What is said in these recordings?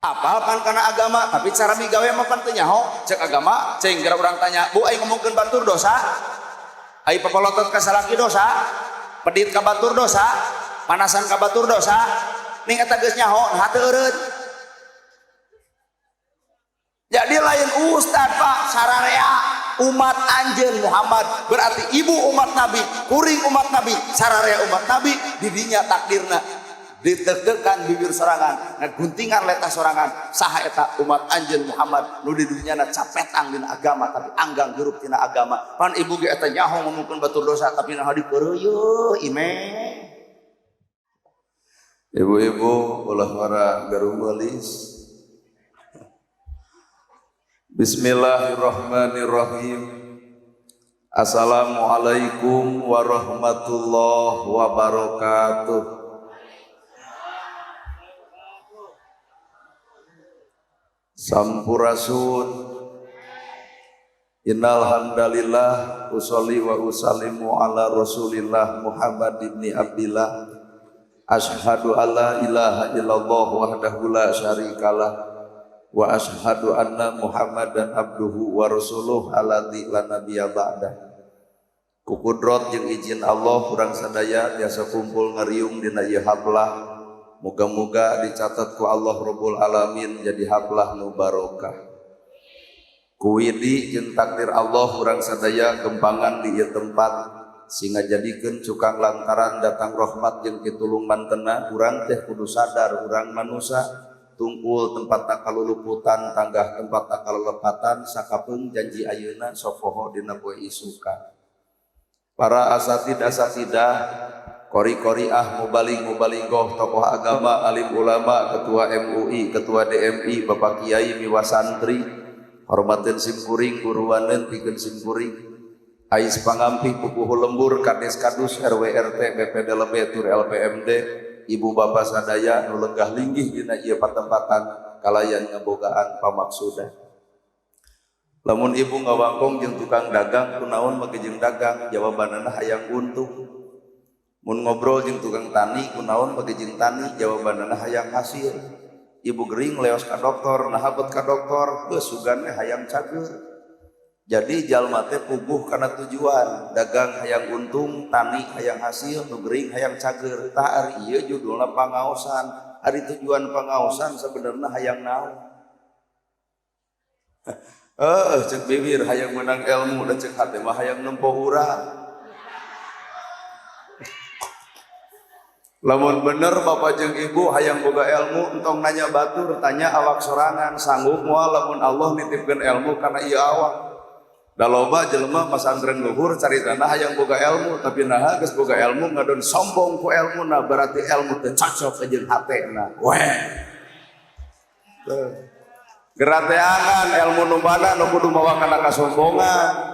Apal kan karena agama, tapi cara migawe mah pan teu nyaho. Cek agama, ceng geura urang tanya, "Bu, aing ngomongkeun batur dosa? Ai papolotot ka salaki dosa? Pedit ka batur dosa? Panasan ka batur dosa?" Ning eta geus nyaho, nah teu eureun. Jadi lain ustad, Pak, sararea umat anjeun Muhammad, berarti ibu umat Nabi, kuring umat Nabi, sararea umat Nabi, didinya takdirna ditekekan bibir sorangan, ngaguntingan letah sorangan. Saha eta umat anjeun Muhammad nu di dunyana capetang dina agama tapi anggang hirup tina agama? Pan ibu ge eta nyaho ngomongkeun batur dosa, tapi naha dipeureuyeun ime. Ibu-ibu, ulah wara garuh melis. Bismillahirrahmanirrahim. Assalamualaikum warahmatullahi wabarakatuh. Sampurasun. Innal hamdalillah usolli wa usallimu ala Rasulillah Muhammad ibni Abdillah. Asyhadu alla ilaha illallah wahdahu la syarikalah wa asyhadu anna Muhammadan abduhu wa rasuluh alladzi la nabiyya ba'dah. Ku kudrot jeung izin Allah urang sadaya tiasa kumpul ngariung dina ieu hablah. Moga-moga dicatat ku Allah Rabbul Alamin jadi hablah nu barokah. Ku widi jeung takdir Allah urang sadaya gempangan di ieu tempat sehingga jadikeun cukang lantaran datang rahmat jeung pitulung mantena. Urang teh kudu sadar urang manusa tungkul tempat tak kaluluputan, tanggah tempat tak kalelepatan, sakapeung janji ayeuna sok poho dina poe isukan. Para asatid asatidah, kori-koriah, mubalig mubaligoh, tokoh agama, alim ulama, ketua MUI, ketua DMI, bapak kiai miwa santri, hormatin simkuring, guruaneun pikeun simkuring, ais pangampih pupuhu lembur, kades kadus, RW RT, BPD lebe tur LPMD, ibu bapak sadaya nu lenggah linggih dina ieu patempatan kalayan ngabogaan pamaksudan. Lamun ibu ngawangkong jeung tukang dagang, kunaon make jeung dagang? Jawabanana hayang untung. Mun ngobrol jeung tukang tani, kunaon make jeung tani? Jawabanana hayang hasil. Ibu gering leos ka dokter, naha bet ka dokter? Geus sugan hayang cager. Jadi jalma teh puguh kana tujuan, dagang hayang untung, tani hayang hasil, nu gering hayang cager. Tah ari ieu judulna pangaosan. Ari tujuan pangaosan sebenarnya hayang naon? Cek bibir hayang menang ilmu, dan cek hati mah hayang nempo urang. Lamun bener bapak jeung ibu hayang boga ilmu, entong nanya batur, tanya awak sorangan, sanggup moal lamun Allah nitipkeun ilmu kana ieu awak? Da loba jelema masantren luhur caritana hayang boga ilmu, tapi naha geus boga ilmu ngadon sombong ku ilmuna, berarti ilmu teu cocok jeung hatena. Weh. Gerateangan ilmu nu mana nu kudu mawa kana kasombongan.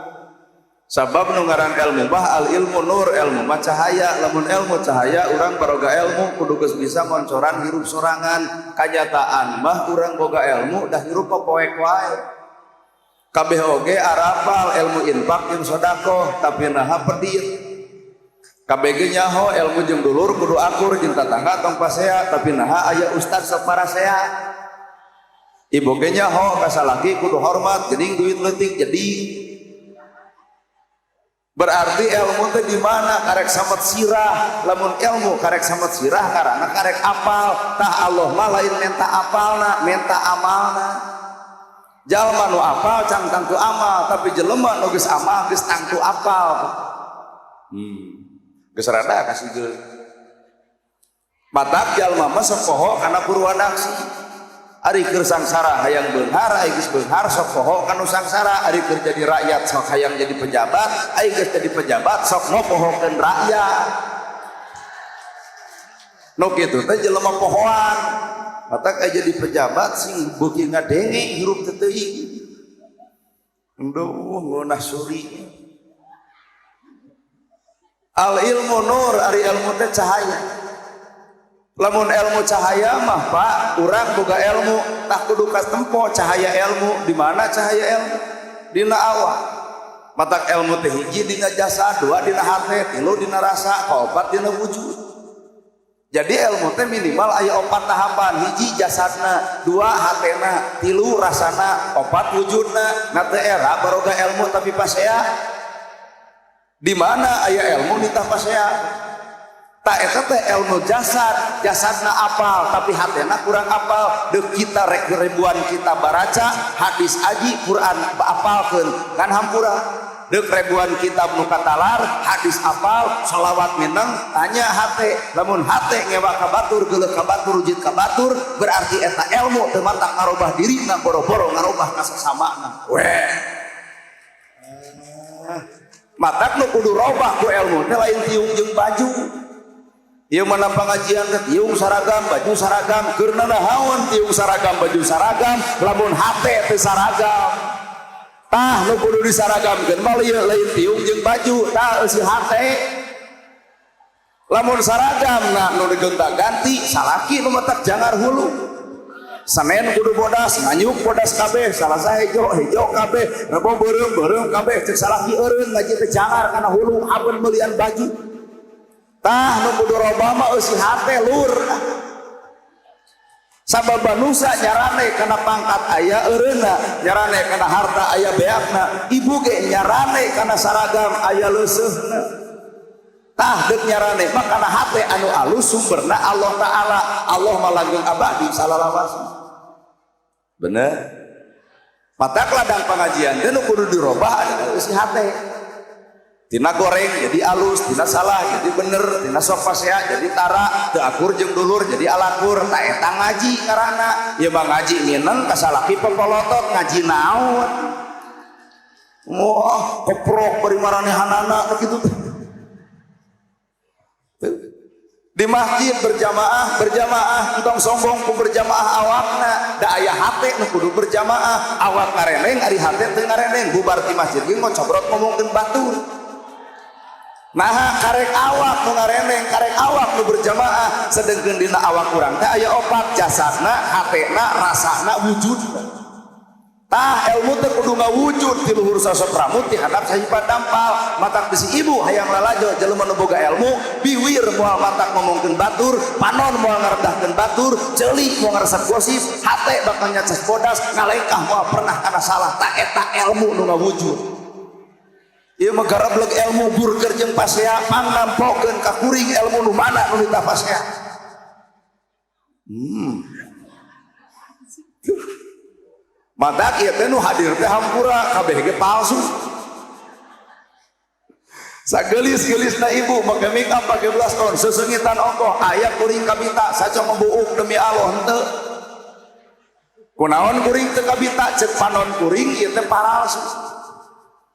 Sabab nu ngaran ilmu bah al ilmu nur, ilmu mah cahaya. Lamun ilmu cahaya, urang baroga ilmu kudu geus bisa ngoncoran hirup sorangan. Kanyataan mah urang boga ilmu dah hirup poek wae. Kabeh oge arapal ilmu infak jeung sedekah, tapi naha pedit. Kabeh ge nyaho ilmu jeung dulur kudu akur, jeung tatangga tong pasea, tapi naha aya ustad sok parasea. Ibu ge nyaho ka salaki kudu hormat, geuning duit leutik jadi. Berarti ilmu teh di mana karek samet sirah. Lamun ilmu karek samet sirah karena karek apal. Tah Allah mah lain menta apalna, menta amalna. Jalma nu apal can tangtu amal, tapi jelema nu geus amal geus tangtu apal. Geus rada kasih ge. Matak jalma mah sok poho kana purwadaksi. Ari keur sangsara hayang beunghar, ari geus beunghar sok poho kanu sangsara. Ari keur jadi rakyat sok hayang jadi pejabat, ari geus jadi pejabat sok ngopohokeun rakyat. Nu kitu teh jelema pohoan. Matak aya jadi pejabat sing beuki ngadenge hirup teh teuing. Aduh, ngeunah suri. Al ilmu nur, ari ilmu teh cahaya. Lamun ilmu cahaya mah Pak, urang boga ilmu tak kudu katempo cahaya ilmu. Di mana cahaya ilmu? Dina awak. Matak ilmu teh hiji dina jasa, dua dina hate, tilu dina rasa, kaopat dina wujud. Jadi ilmu teh minimal aya opat tahapan. Hiji jasadna, dua hatena, tilu rasana, opat wujudna. Na teu era baroga ilmu tapi pasea. Di mana aya ilmu nitah pasea? Tak eta teh ilmu jasad, jasadna apal tapi hatena kurang apal. Deuk kita rek ribuan kita baraca hadis aji Quran apalkeun kan hampura. Deuk ribuan kitab nu katalar, hadis apal, sholawat mineng, tanya hate. Lamun hate ngewa ka batur, geuleuh ka batur, rujit ka batur, berarti eta ilmu teu matak ngarobah dirina, boro-boro ngarobah ka sasamana. Weh. Matak nu kudu robah ku ilmu teh lain tiung jeung baju. Ieu mana pengajian teh tiung saragam, baju saragam, keur nanahaon tiung saragam, baju saragam, lamun hate teu saragam. Tah nu kudu disaragamkeun mah ieu lain tiung jeung baju, tah eusi hate. Lamun saragam na nu digonta-ganti salaki nu matak jangar hulu. Senin kudu bodas, nganyuk bodas kabeh, Salasa hejo, hejo kabeh, Rebo beureum, beureum kabeh, cek salaki eureun ngaji teh jangar kana hulu abeun meulian baju. Tah nu kudu robah mah eusi hate lur. Sabab manusia nyarane kana pangkat aya eureunna, nyarane kana harta aya beakna, ibu ge nyarane kana saragam aya leuseuhna. Tah deuk nyarane mah kana hate anu alus sumberna Allah Ta'ala. Allah mah langgeng abadi salalawasna. Bener? Matak ladang pengajian teh nu kudu dirobah adalah eusi hate. Tina goreng jadi alus, tina salah jadi bener, tina sok pasea jadi tara, teu akur jeung dulur jadi alakur. Ta eta ngaji ngaranna. Ieu mah ngaji mineng ka salaki pepolotot ngaji naon. Wah, keprok bari maranehanana kitu teh. Di masjid berjamaah, berjamaah entong sombong ku berjamaah awakna, da aya hate nu kudu berjamaah, awak ngareneng ari hate teu ngareneng, bubar ti masjid ge ngocobrot ngomongkeun batur. Nah karek awak nu ngareneng, karek awak nu berjamaah, sedengkeun dina awak urang teh aya opat, jasadna, hatena, rasana, wujudna. Tah ilmu teh kudu ngawujud ti luhur sosok rambut ti handap sahipat dampal. Matak bisi ibu hayang lalajo jelema nu boga ilmu, biwir moal matak ngomongkeun batur, panon moal ngarendahkeun batur, ceuli moal ngaresep gosip, hate bakal nyacas bodas, ngalengkah moal pernah kana salah. Ta eta ilmu nu ngawujud. Ieu mah garableg ilmu burger jeung pasea pangnampokeun ka kuring ilmu nu mana nu ditah pasea. Matak ieu teh nu hadir teh hampura kabeh ge palsu. Sagelis-gelisna ibu make make up pake blush on sesengitan ongkoh aya kuring kabita saco ngebuuk demi Allah henteu. Kunaon kuring teu kabita ceuk panon kuring ieu teh palsu.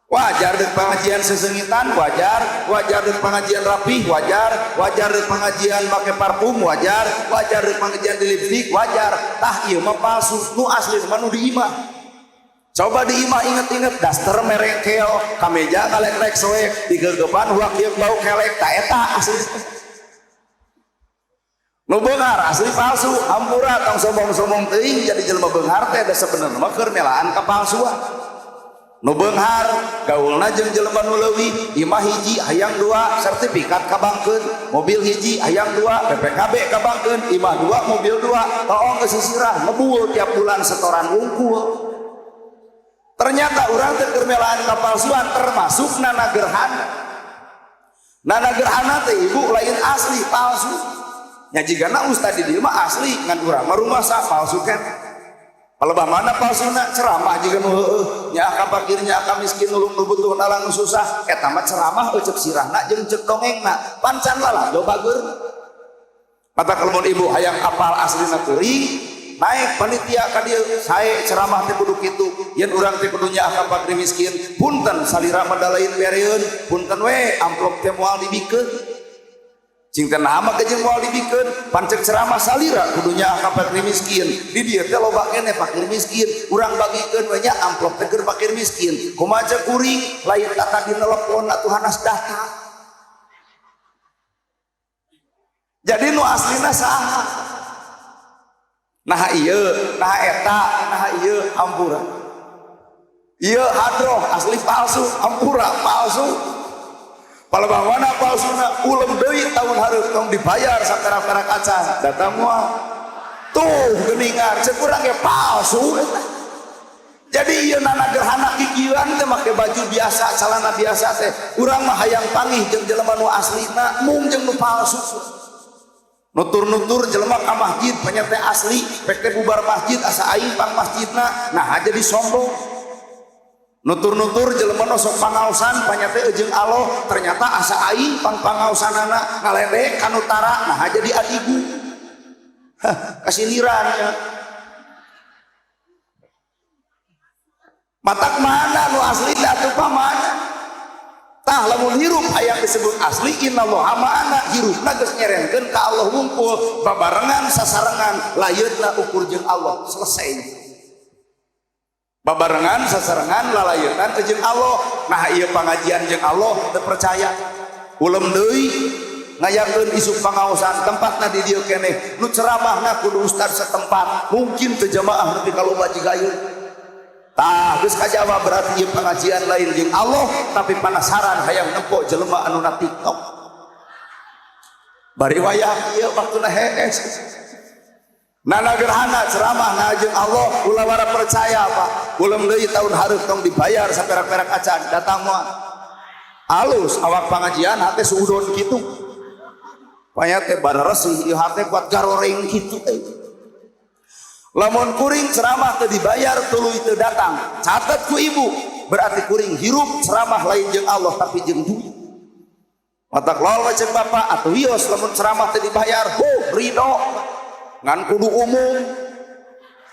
Wajar deuk pengajian sesengitan wajar, wajar deuk pengajian rapih wajar, wajar deuk pengajian make parfum wajar, wajar deuk pengajian di lipstick wajar. Tah ieu mah palsu, nu asli mah nu di imah. Coba di imah inget-inget daster merengkel, kameja kalek-lek soek, digegepan huak ieu bau kelek, ta eta asli. Nu beunghar asli palsu, hampura tong sombong-sombong teuing jadi jelema beunghar teh da sabenerna mah keur melaan kapalsuan. Nu beunghar gaulna jeung jelema nu leuwih, imah hiji hayang dua, sertifikat kabangkeun, mobil hiji hayang dua, BPKB kabangkeun, imah dua, mobil dua, toong geus sisirah ngebul tiap bulan setoran wungkul. Ternyata urang teh keur melaan kapalsuan termasuk nana gerhana. Nana gerhana teh ibu lain asli palsu. Nya jigana ustad di dieu mah asli ngan urang mah rumasa palsu kan. Palebah mana palsuna ceramah jiga nu heueuh nya ka fakir nya ka miskin nulung nu butuh nalang nu susah eta mah ceramah euceuk sirahna jeung ceuk dongengna pancan lalajo bager. Mata lamun ibu hayang apal aslina kuring naik panitia ka dieu sae ceramah teh kudu kitu yen urang teh kudu nyaah ka fakir miskin punten salira mah da lain bereun punten we amplop teh moal dibikeun cing teh naha mah jeung moal dibikeun pancek ceramah salira kudu nyaah ka fakir miskin di dieu teh loba keneh fakir miskin urang bagikeun we nya amplop teh keur fakir miskin kumaha ceuk kuring lain tata di telepon atuh hanas data. Jadi nu aslina saha? Nah ieu, nah eta, nah ieu hampura. Ieu hadroh asli palsu, hampura palsu. Palebah mana palsuna ulem deui tahun hareup tong dibayar saperak-perak acan datang moal. Tuh geuningan ceuk urang ge palsu eta. Jadi ieu nana gerhana kikieuan teh make baju biasa, celana biasa teh. Urang mah hayang panggih jeung jelema nu aslina, mung jeung nu palsu. Nutur-nutur jelema ka masjid panya teh asli, pek teh bubar masjid asa aing pang masjidna, nah jadi sombong. Nutur-nutur jelema nu sok pangaosan panya teh jeung Allah, ternyata asa aing pang pangaosanana ngaledek ka nu tara, nah jadi adigu. Hah, kasiniran ya. Matak mana nu asli teh atuh pa mana? Tah lamun hirup aya disebut asli innallaha ma'ana, hirupna geus nyerenkeun ka Allah wungkul, babarengan sasarengan layeutna ukur jeung Allah, selesai. Babarengan sasarengan lalayeutna jeung Allah. Nah ieu pangajian jeung Allah teu percaya. Ulem deui ngayakeun isuk pangaosan tempatna di dieu keneh, nu ceramahna kudu ustad setempat, mungkin teu jamaah nepi ka loba jiga ieu. Tah geus kajawab berarti ieu pengajian lain jeung Allah, tapi penasaran hayang nempo jelema anu na TikTok. Bari wayah ieu waktuna hees. Nana gerhana ceramah na jeung Allah ulah wara percaya Pak. Ulem deui tahun hareup tong dibayar saperak-perak acan datang moal. Alus awak pengajian hate suudon kitu. Panya teh bararesih ieu hate kuat garoreng kitu euy. Lamun kuring ceramah teu dibayar tuluy teu datang, catat ku ibu, berarti kuring hirup ceramah lain jeung Allah tapi jeung duit. Matak lol we ceuk bapak atuh wios lamun ceramah teu dibayar, huh ridho. Ngan kudu umum.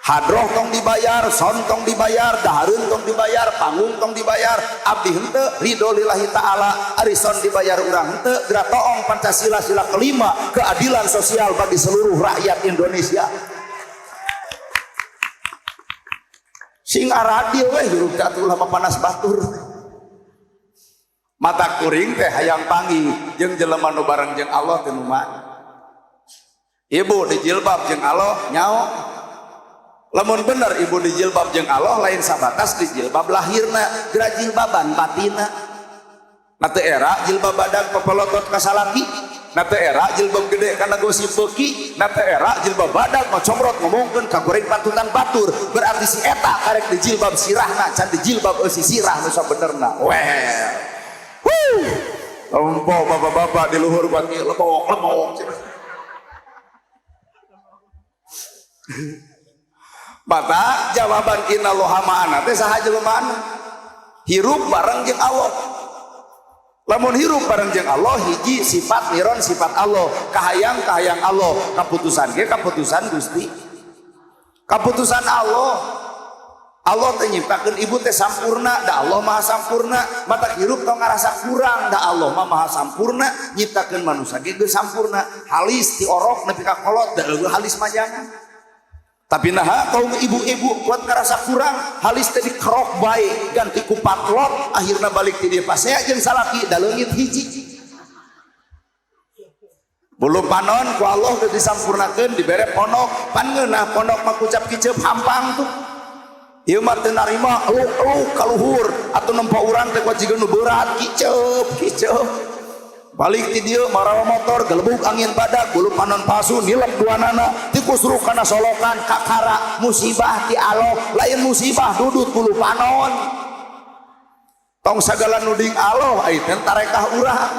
Hadroh tong dibayar, son tong dibayar, dahareun tong dibayar, panggung tong dibayar, abdi henteu ridho lillahi taala, ari son dibayar urang henteu, geura toong Pancasila sila kelima, keadilan sosial bagi seluruh rakyat Indonesia. Sing aradil weh hirup teh atuh lama panas batur. Mata kuring teh hayang panggih jeung jelema nu bareng jeung Allah teh nu mana. Ibu dijilbab jeung Allah nyao. Lamun bener ibu dijilbab jeung Allah lain sabatas dijilbab lahirna, geura jilbaban batina. Na teu era jilbab badag pepelotot ka salaki, na teu era jilbab gede kana gosip beuki, na teu era jilbab badag ngocomrot ngomongkeun ka goreng patutan batur, berarti si eta karek dijilbab sirahna can dijilbab eusi sirah nu sabenerna. Well. Wuh. Tompo bapak-bapak di luhur buat lebok-lebok. Mata jawaban innallaha ma'ana teh saha jelema hirup bareng jeung Allah. Lamun hirup bareng jeung Allah hiji sifat miron sifat Allah, kahayang-kahayang Allah, kaputusan ge kaputusan Gusti. Kaputusan Allah. Allah teh nyiptakeun ibu teh sampurna, da Allah maha sampurna. Mata hirup tong ngarasa kurang, da Allah mah maha sampurna, nyiptakeun manusia ge geus sampurna. Halis ti orok nepi ka kolot da eueuh halis majangan. Tapi nah kaum ibu-ibu kuat ngerasa kurang, halis teh dikerok bae ganti ku patlot, akhirna balik ti dieu pasea jeung salaki da leungit hiji. Bulu panon ku Allah teh disampurnakeun dibere pondok, pan ngeunah pondok mah kucap kiceup hampang tuh. Ieu mah teu narima eluk-eluk ka luhur atuh nempo urang teh kuat jiga nu berat kiceup kiceup. Balik ti dieu marawa motor gelebug angin badak bulu panon palsu nilep duanana tikusruk kana solokan kakara musibah ti Allah lain musibah dudut bulu panon tong sagala nuding Allah ai teh tarekah urang.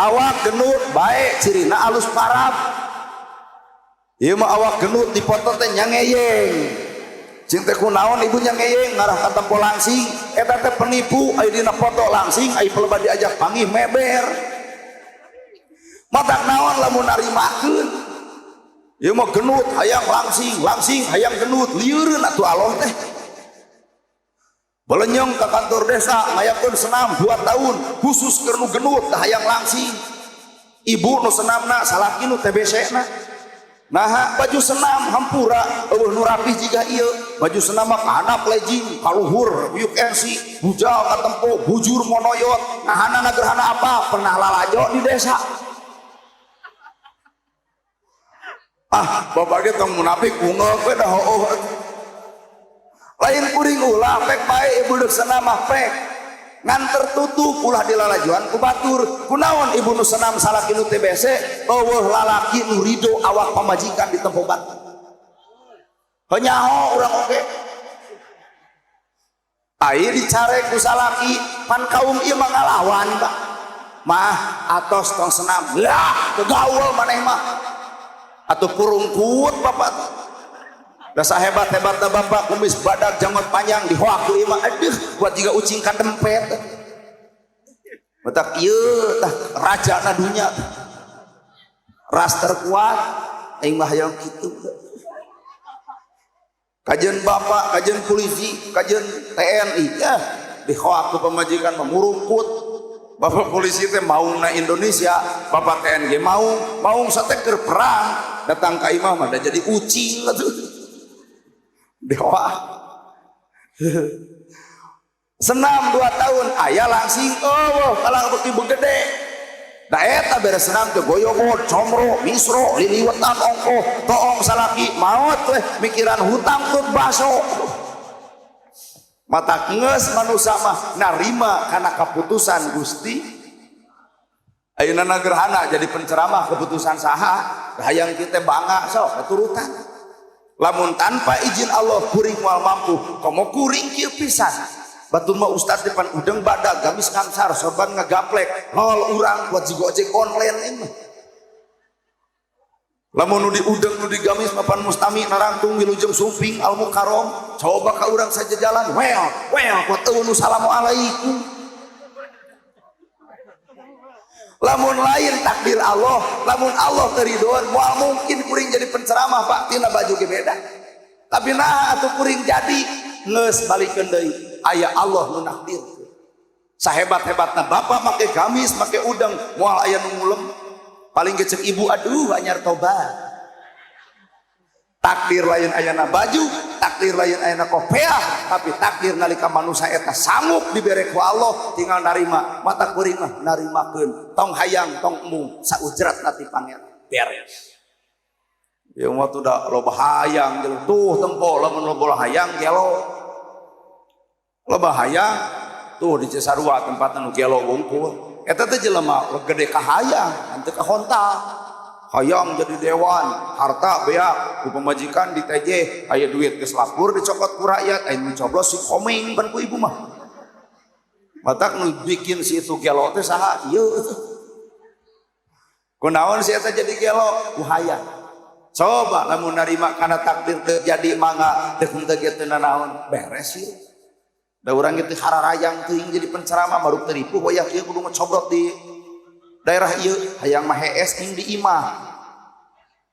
Awak genut bae cirina alus parab ieu mah awak genut dipoto teh nyangeyeng. Cing teh kunaon ibu nyangeyeng ngarah ka tempo langsing eta teh penipu aya dina foto langsing aya pelebah diajak panggih meber. Matak naon lamun narimakeun ieu mah genut hayang langsing, langsing hayang genut lieureun atuh Allah teh. Belenyong ka kantor desa ngayakeun senam 2 tahun khusus keur nu genut teh hayang langsing. Ibu nu senamna salaki nu TBC na. Nah, baju senam hampura eueuh nu rapih jiga ieu, baju senam mah kahandap legging, kaluhur yuk ensi, bujal katempo, bujur monoyot, nahanana gerhana apa pernah lalajo di desa. Ah, bapak ge tong munafik ungeuk we da hooh. Lain kuring ulah pek bae ibu deuk senam mah pek. Ngan tertutup ulah dilalajuan ku batur. Kunaon ibu nu senam salaki nu TBC, eueuh lalaki nu rido awak pamajikan di tempo batur. Nyaho urang oge. Ai dicarek ku salaki, pan kaum ieu mah ngalawan, Pak. Mah atos tong senam. Lah, kegaul maneh mah. Atuh purungkut bapak. Dasa hebat-hebatna bapak kumis badak janggot panjang dihoak ku ieu mah aduh buat jiga ucing kadempet. Matak ieu tah rajana dunya. Ras terkuat aing mah hayang kitu. Kajian bapak, kajian polisi, kajian TNI ya dihoak ku pamajikan mah murungkut. Bapak polisi teh maungna Indonesia, bapak TNI maung, maung sate keur perang, datang ka imah mah da jadi ucing atuh. Dihoak. Senam 2 tahun aya langsing eueuh kalah beuki gede. Da eta beres senam teh goyobod, comro, misro, liliwetan ongkoh, toong salaki maot weh mikiran hutang tut baso. Mata geus manusa mah narima kana kaputusan Gusti. Ayeuna gerhana jadi penceramah keputusan saha, hayang kita bangga sok keturutan. Lamun tanpa izin Allah kuring moal mampu, komo kuring kieu pisan. Batur mah ustad depan udeng badak gamis kangsar sorban ngagaplek nol urang buat jigo ojek online ini. Lamun nu di udeng nu di gamis mapan mustami narangtung wilujeng sumping al mukarrom coba ka urang saja jalan well well kuat eueuh nu assalamualaikum. Lamun lain takdir Allah, lamun Allah teu ridhoan moal mungkin kuring jadi penceramah Pak tina baju ge beda. Tapi nah atuh kuring jadi geus balikeun deui aya Allah nu nakdir. Sahebat-hebatna bapak make gamis make udeng moal aya nu ngulem. Paling gecek ibu aduh anyar tobat. Takdir lain ayana baju, takdir lain ayana kopeah, tapi takdir nalika manusia eta sanggup dibere ku Allah tinggal narima, mata kuring mah narimakeun, tong hayang tong embung saujrat ti pangeran. Beres. Ieu mah tuh da loba hayang jeung tuh tempo lamun loba hayang gelo. Loba hayang tuh di Cisarua tempat anu gelo wungkul. Eta teh jelema gede kahayang, henteu kahonta. Hayang jadi dewan, harta beak, ku pamajikan di TJ, aya duit geus lapur dicokot ku rakyat, aya nu coblos si komeng pan ku ibu mah. Matak nu bikin si itu gelo teh saha? Ieu. Kunaon si eta jadi gelo? Ku hayang. Coba lamun narima kana takdir teu jadi mangga deuk henteu ge teu nanaon, beres ieu. Da urang ge teu hararayang teuing jadi penceramah maruk teu ripuh wayah ieu kudu ngecobrot di daerah ieu hayang mah hees ing di imah.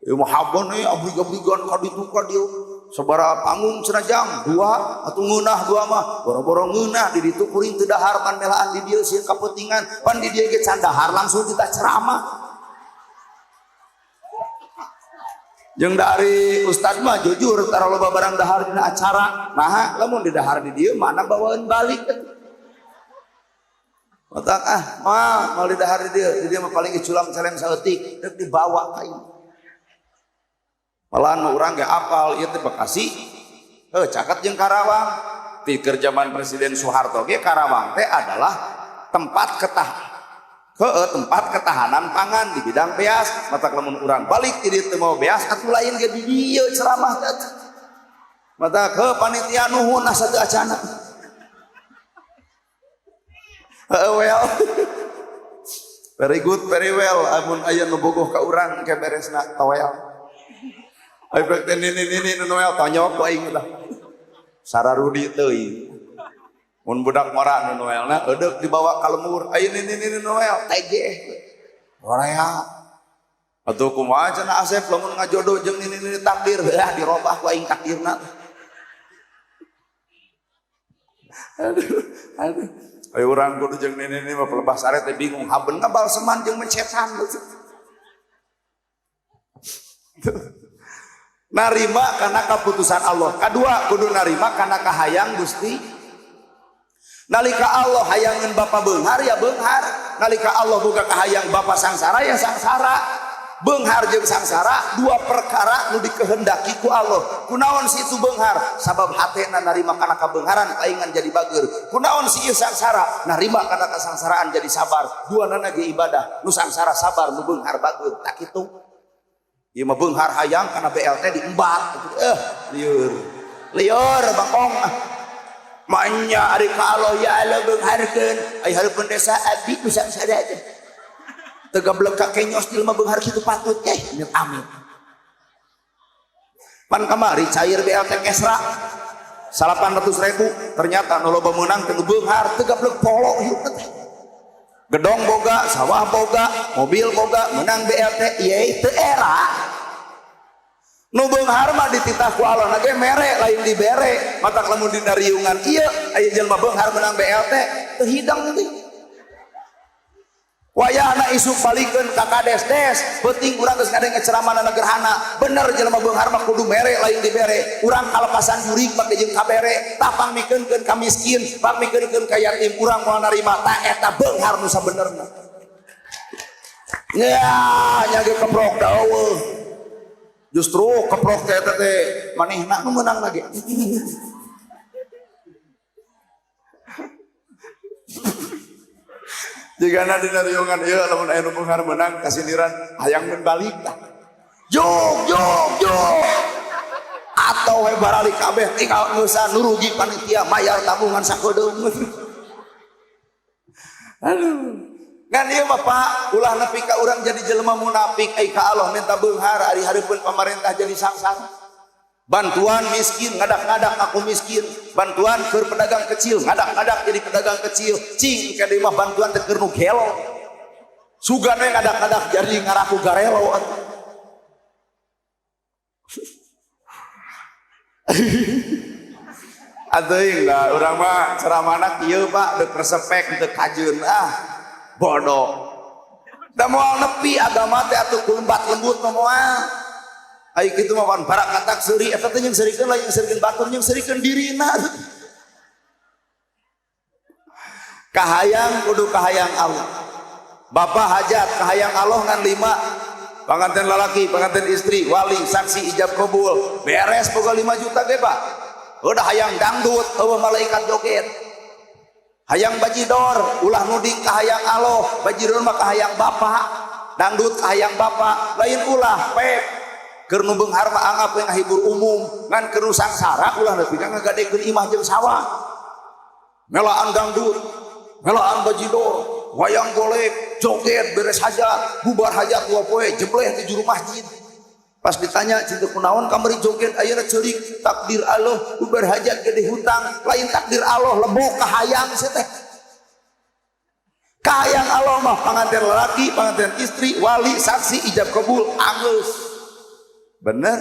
Ieu mah habon euy abrig-abrigan ka ditu ka dieu. Sabaraha panggung cenah jang dua atuh ngeunah dua mah boro-boro ngeunah di ditu kuring teu dahar pan melaan di dieu sieun kapentingan pan di dieu ge can dahar langsung kita ceramah. Jeung dari ustad mah jujur tara loba barang dahar dina acara naha lamun di dahar di dieu mana bawaeun balik. Otak ah mah mau di dahar di dieu mah paling culam celeng saeutik deuk dibawa ka ieu. Malahan mah urang ge apal ieu teh Bekasi heuh caket jeung Karawang. Ti keur zaman Presiden Soeharto ge Karawang teh adalah tempat tempat ketahanan pangan di bidang beas. Matak lamun urang balik ti dieu teu mau beas atuh lain ge di dieu ceramah teh. Matak heuh panitia nuhun asa teu acana. Heuh well. Very good, very well. Amun aya nu bogoh ka urang ke beresna toel. Ayo teh nini nu noel tonyok ku aing tah. Sararudi teuing. Mun budak ngora nu noelna eudeuk dibawa ka lembur. Ayo nini noel TJ. Horea. Atuh kumaha cenah Asep lamun ngajodoh jeung nini takdir, heuh dirobah ku aing takdirna. Aduh, aduh. Ayo urang kudu jeung nini mah pelebah sare teh bingung haben ngabalseman jeung mencetan. Narima kana kaputusan Allah. Kadua kudu narima kana kahayang Gusti. Nalika Allah hayangeun bapa beunghar ya beunghar, nalika Allah boga kahayang bapa sangsara ya sangsara. Beunghar jeung sangsara dua perkara nu dikehendaki ku Allah. Kunaon si itu beunghar? Sabab hatena narima kana kabeungharan paingan jadi bager. Kunaon si ieu sangsara? Narima kana kasangsaraan jadi sabar. Duanana ge ibadah. Nu sangsara sabar, nu beunghar bager. Tak kitu. Ieu mah beunghar hayang kana BLT diembat. Lieur. Lieur bangkong. Manya ari ka Allah ya Allah beungharkeun. Ai hareupeun desa abdi nu sangsara teh. Tegablek ka kenyos jelema beunghar kitu patut eh amit amit. Pan kamari cair BLT Kesra 800.000 ternyata nu loba meunang teh nu beunghar tegablek polo hieup teh. Gedong boga, sawah boga, mobil boga, menang BLT ieu teu era. Nu beunghar mah dititah ku Allah na ge mere lain dibere. Matak lamun dina riungan ieu aya jelema beunghar menang BLT teu hidang teh. Wayahna isuk balikeun ka kades des penting urang geus ngadenge ceramahna gerhana bener jelema beunghar mah kudu mere lain dibere urang kalepasan jurig make jeung kabere tapang mikeunkeun ka miskin pang mikeunkeun ka yatim urang moal narima ta eta beunghar nu sabenerna nya nya ge keprok da eueuh justru keprok teh eta teh manehna nu meunang lagi. Jigana dina riungan ieu lamun aya nu beunghar meunang kasindiran hayang mun balik tah. Jog jog jog. Atau we baralik kabeh tinggal ngeusan nu rugi panitia mayar tabungan sakedeung. Aduh. Ngan ieu mah Pak, ulah nepi ka urang jadi jelema munafik ai ka Allah minta beunghar ari hareupeun pamarentah jadi sangsara. Bantuan miskin ngadak-ngadak aku miskin, bantuan keur pedagang kecil ngadak-ngadak jadi pedagang kecil, cing ka deui mah bantuan teh keur nu gelo. Sugan we ngadak-ngadak jadi ngaraku garelo atuh. Atuh da urang mah ceramahna kieu Pak, deuk resepek teu kajeun ah bodoh. Da moal nepi agama teh atuh kulembat lembut mah moal. Ai kitu mah pan barakatak seuri eta teh jeung seurikeun lain seurikeun batur jeung seurikeun dirina. Kahayang kudu kahayang Allah. Bapak hajat kahayang Allah ngan 5. Panganten lalaki, panganten istri, wali, saksi ijab kabul. Beres boga 5 juta ge Pak. Udah hayang dangdut eueuh malaikat joget. Hayang bajidor ulah nuding kahayang Allah, bajidor mah kahayang bapak. Dangdut kahayang bapak, lain ulah pek. Keur nu beunghar mah anggap we ngahibur umum, ngan keur nu sangsara ulah nepi ka ngagadekeun imah jeung sawah. Melaan dangdut, melaan bajidor, wayang golek, joget beres hajat, bubar hajat dua poe jebleh di juru masjid. Pas ditanya cinta kunaon kamari joget ayeuna ceurik, takdir Allah bubar hajat gede hutang, lain takdir Allah lebok kahayang sia teh. Kahayang Allah mah panganten lalaki, panganten istri, wali, saksi ijab kabul, anggeus. Bener.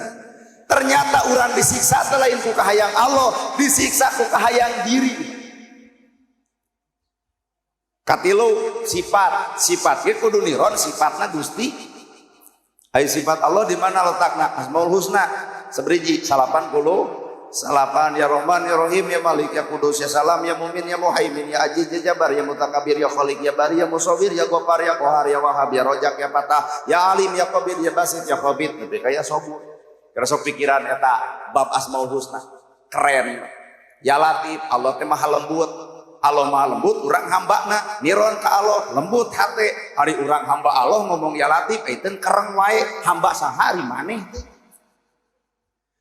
Ternyata urang disiksa teh lain ku kahayang Allah, disiksa ku kahayang diri. Katilu sifat, sifat ge kudu niron sifatna Gusti. Ai sifat Allah di mana letakna? Asmaul Husna seberiji 89 ya Rahman ya Rahim ya Malik ya Kudus ya Salam ya Mumin ya Muhaimin ya Aziz ya Jabbar ya Mutakabir ya Khaliq ya Bari ya Musawwir ya Ghaffar ya Qahar ya Wahhab ya Rojak ya Fatah ya Alim ya Qabir ya Basit ya Khabir nepi ka ya Sobur. Kira sok pikiran eta bab Asmaul Husna keren. Ya Latif Allah teh maha lembut. Allah maha lembut urang hambana niron ka Allah lembut hate. Ari urang hamba Allah ngomong ya Latif euteun kereng wae hamba sahari maneh teh.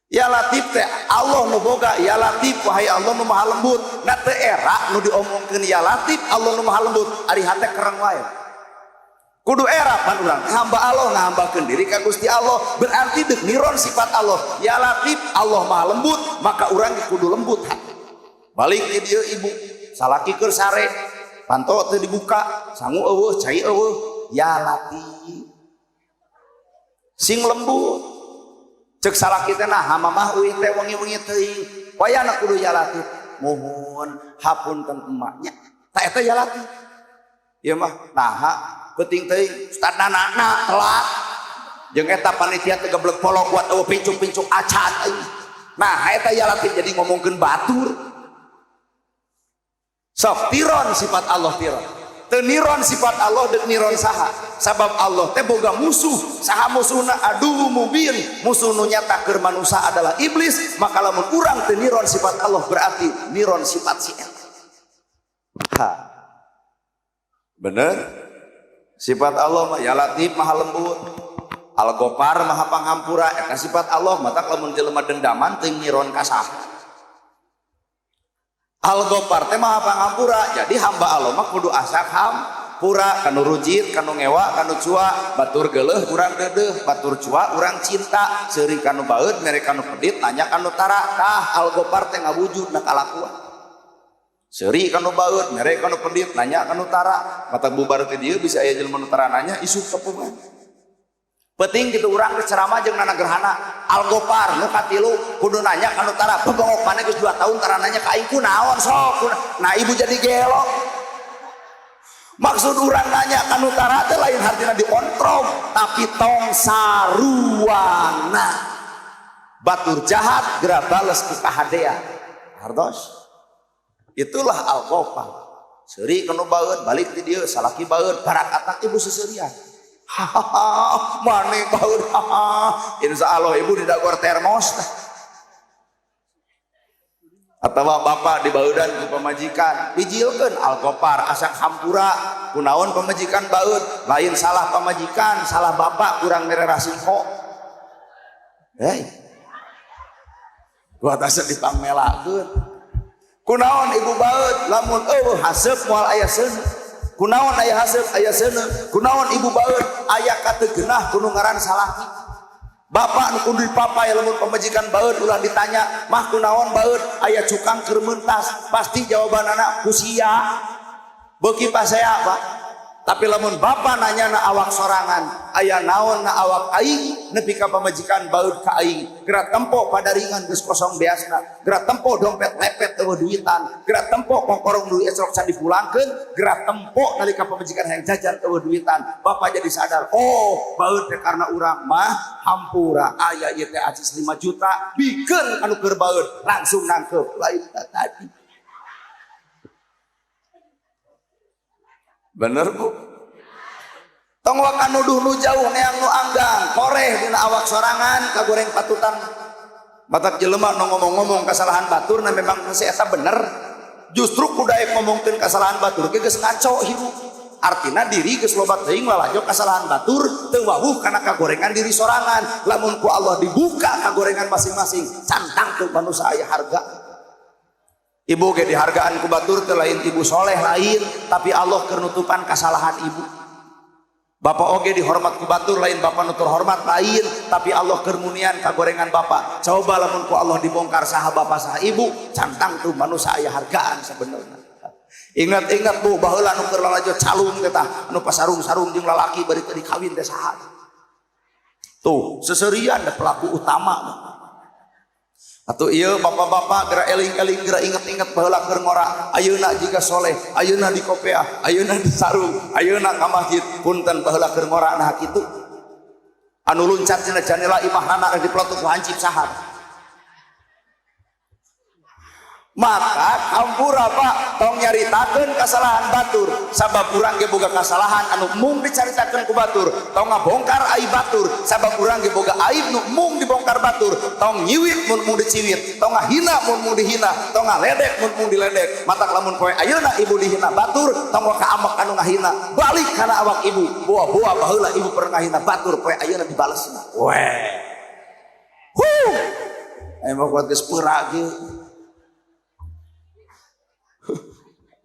Ya Latif teh Allah nu boga ya Latif wahai Allah nu maha lembut. Na teu era nu diomongkeun ya Latif Allah nu maha lembut ari hate kereng wae. Kudu era pan urang hamba Allah ngahambakeun diri ka Gusti Allah berarti deuk niron sifat Allah ya Latif Allah maha lembut maka urang kudu lembut hate. Balik di dieu ibu salaki keur sare panto teu dibuka sangu eueuh cai eueuh ya Latif sing lembut. Cek salaki teh nah mamah euy teh wengi-wengi teuing wayahna kudu ya Latif muhun hapunten emaknya ta eta ya Latif ieu mah naha peuting teuing ustad nanana telat jeung eta panitia teh geblek polo kuat eueuh pincuk-pincuk acan euy nah eta ya Latif jadi ngomongkeun batur. Sok tiron sifat Allah tiron teu niron sifat Allah deuk niron saha. Sabab Allah teh boga musuh. Saha musuhna? Aduh mubin. Musuh nu nyata keur manusia adalah iblis. Maka lamun urang teu niron sifat Allah berarti niron sifat si eta. Ha. Bener? Sifat Allah mah ya Latif maha lembut. Al-Ghaffar maha panghampura. Eta sifat Allah mata lamun jelema dendaman teu niron ka saha. Al-Ghaffar teh maha pangampura. Jadi hamba Allah mah kudu asak hampura kanu rujit, kanu ngewa, kanu cua, batur geuleuh urang deudeuh, batur cua urang cinta, seuri kanu baeud, mere kanu pedit, nanya kanu tara. Tah Al-Ghaffar teh ngawujud na kalakuan. Seuri kanu baeud, mere kanu pedit, nanya kanu tara. Mata bubar teh dieu bisa aya jelema nu tara nanya isuk kepungan. Penting gitu urang geus ceramah jeung nana gerhana Al-Ghaffar nu katilu kudu nanya kanu tara bebongok maneh geus 2 tahun tara nanya ka aing kunaon sok. Nah ibu jadi gelo. Maksud urang nanya kanu tara teh lain hartina dikontrol tapi tong saruana. Batur jahat geura bales ku kahadean. Hartos. Itulah Al-Ghaffar. Seuri kanu baeud balik ti dieu salaki baeud barakatan ibu seserian. Hahaha, mane baeud haha. Insya Allah ibu didagor termos. Atawa bapak dibaudan ku pamajikan, bijilkeun Al-Ghaffar asak hampura kunaon pamajikan baeud, lain salah pamajikan, salah bapak kurang mere rasiko. Hei. Kuat asa dipangmelakeun. Kunaon ibu baeud lamun eueuh haseup moal aya seuneu. Kunaon aya haseup aya seuneu. Kunaon ibu baeud aya kategenah kudu ngaran salaki. Bapak nu kudu dipapay lamun pamajikan baeud ulah ditanya, mah kunaon baeud aya cukang keur meuntas, pasti jawabanana ku sia. Beuki pasea, Pak. Tapi lamun bapak nanya na awak sorangan, aya naon na awak aing nepi ka pamajikan baeud ka aing. Geura tempo padaringan geus kosong beasna, geura tempo dompet lepet eueuh duitan, geura tempo kongkorong duit esok can dipulangkeun, geura tempo nalika pamajikan hayang jajan eueuh duitan. Bapak jadi sadar, oh baeud teh karena urang mah hampura aya ieu teh acis 5 juta, bikeun anu keur baeud langsung nangkep lain tadi. Bener bu? Tong waka nuduh nu jauh neang nu anggang, koreh dina awak sorangan kagoreng patutan. Batak jelema nu ngomong-ngomong kesalahan batur na memang si eta bener. Justru kudaek ngomongkeun kesalahan batur ge geus ngaco hirup. Artina diri geus loba teuing lalajo kesalahan batur teu wawuh kana kagorengan diri sorangan. Lamun ku Allah dibuka kagorengan masing-masing, cantang teu manusia aya harga. Ibu ge dihargaan ku batur teh lain ibu soleh lain, tapi Allah keur nutupan kasalahan ibu. Bapak oge dihormat ku batur lain bapak nutur hormat lain, tapi Allah keur munian kagorengan bapak. Coba lamun ku Allah dibongkar saha bapak saha ibu, cantang tuh manusia aya hargaan sebenarnya. Ingat-ingat bu, baheula nu keur lalajo calung teh tah, anu pasarung-sarung jeung lalaki bari teu dikawin teh saha. Tuh, seserian da pelaku utama. Atau iya bapak-bapak gerak eling-eling gerak inget-inget baheula keur ngora ayeuna jiga soleh ayeuna di kopeah ayeuna di sarung ayeuna ka masjid punten baheula keur ngora nah kitu anu luncat tina janela imahna diplotok ku hancip saha. Maka hampura Pak tong nyaritakeun kasalahan batur sabab urang ge boga kasalahan anu mung dicaritakeun ku batur, tong ngabongkar aib batur sabab urang ge boga aib nu mung dibongkar batur, tong nyiwit mun mung diciwit, tong ngahina mun mung dihina, tong ngaledek mun mung diledek. Matak lamun poe ayeuna ibu dihina batur, tong ka amek anu ngahina, balik kana awak ibu, boa-boa baheula ibu pernah ngahina batur poe ayeuna dibalesna. Weh. Huh. Aya mah kuat geus peura ge.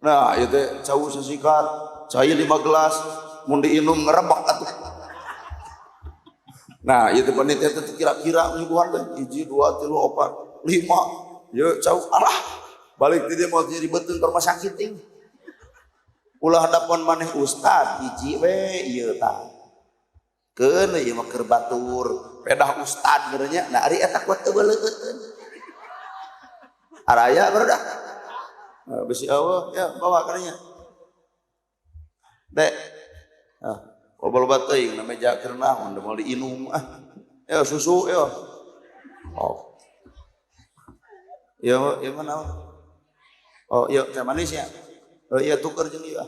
Nah, itu cau sesikat, cai 5 gelas, mun diinum ngerebak atuh. Nah, itu panitia teh kira-kira nyuguhan teh 1 2 3 4 5. Ye cau alah, balik ti dieu moal diribetkeun ke rumah sakit ting. Ulah dapon maneh ustad hiji we ieu tah. Keun ieu mah keur batur, pedah ustad geurnya. Nah, ari eta kuat teu beuleukeun. Araya barudak. Besi Allah ya bawa kalinya dek ah loba-loba teuing na meja keur naon moal diinum ah ya susu ya oh ya ya mana oh iya teh manis ya oh iya tuker jeung ieu ah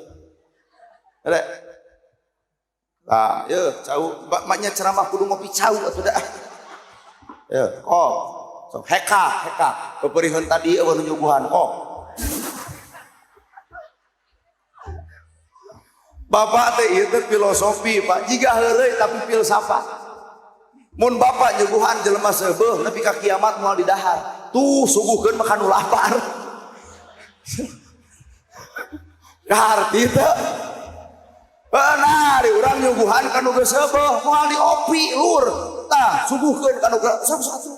dek Nah, ye, cau, maknya ceramah kudu ngopi cau atuh dah. Ye, kok. So, heka, heka. Peperihan tadi eueuh nu nyuguhan, kok. Bapak teh ieu teh filosofi, Pak. Jiga heureuy tapi filsafat. Mun bapak nyuguhan jelema seubeuh nepi ka kiamat moal didahar. Tuh suguhkeun mah kanu lapar. Kaharti teh. Benar, urang nyuguhan kanu geus seubeuh moal diopi lur. Tah, suguhkeun kanu sok satu.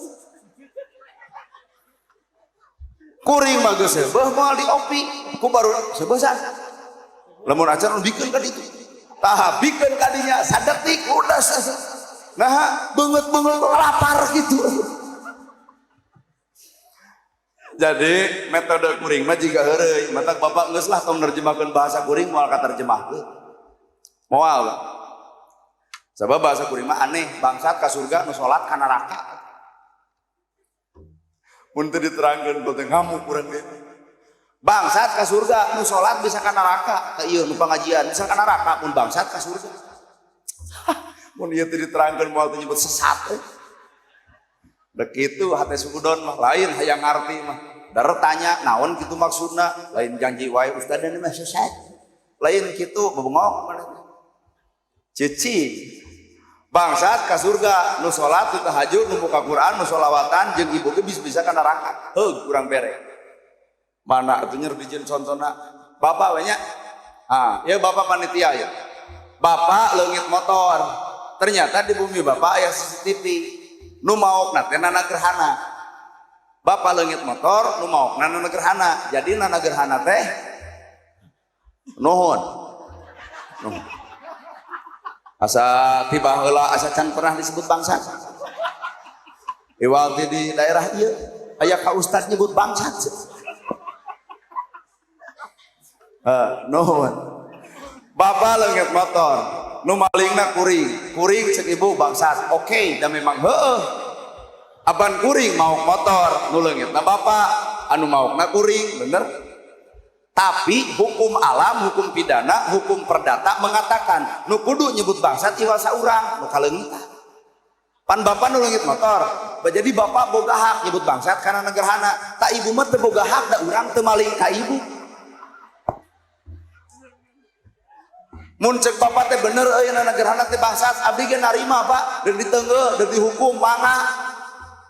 Kuring mah geus seubeuh moal diopi, ku baru seubeuh san. Lamun acan bikeun ka ditu. Tah, bikeun ka dinya sadetik udah. Nah, beungeut-beungeut lapar gitu. Jadi metode kuring mah jiga heureuy, matak bapak geus lah tong nerjemahkeun bahasa kuring moal katerjemahkeun. Moal. Sabab bahasa kuring mah aneh, bangsat ka surga nu salat ka neraka. Mun teu diterangkeun teh ngamuk urang ge. Bangsat ka surga nu salat bisa ka neraka, ka ieu nu pangajian bisa ka neraka mun bangsat ka surga. Mun ieu teu diterangkeun moal teu nyebut sesat. Dek kitu hate sukudon mah lain hayang ngarti mah. Dar tanya naon kitu maksudna, lain janji wae ustaz ini mah sesat. Lain kitu bebengok maneh. Cici bangsat ka surga nu salat nu tahajud nu buka Quran nu sholawatan jeung ibu ge bisa ka neraka. Heuh kurang bere. Mana atuh nyer dijieun contona. Bapak we nya. Ah, ieu bapak panitia ya. Bapak leungit motor. Ternyata di bumi bapak aya CCTV. Nu maokna teh nana gerhana. Bapak leungit motor nu maokna nana gerhana. Jadi nana gerhana teh nuhun. Nuhun. Asa tiba heula asa can pernah disebut bangsat. Iwal di daerah ieu aya ka ustaz nyebut bangsat. Nuhun. Bapak leungit motor, nu malingna kuring, kuring cek ibu bangsat. Oke, da memang heueuh. Aban kuring maok motor, nu leungitna bapak, anu maokna kuring, bener? Tapi hukum alam, hukum pidana, hukum perdata mengatakan nu kudu nyebut bangsat iwal saurang, nu kaleungitan. Pan bapak nu leungit motor, jadi bapak boga hak nyebut bangsat karena negerhana. Tak ibu mah teu boga hak da urang teu maling ka ibu. Mun cek bapak teh bener euy nana gerhana teh bangsat, abdi ge narima Pak, deuk diteunggeuh, deuk dihukum mangga.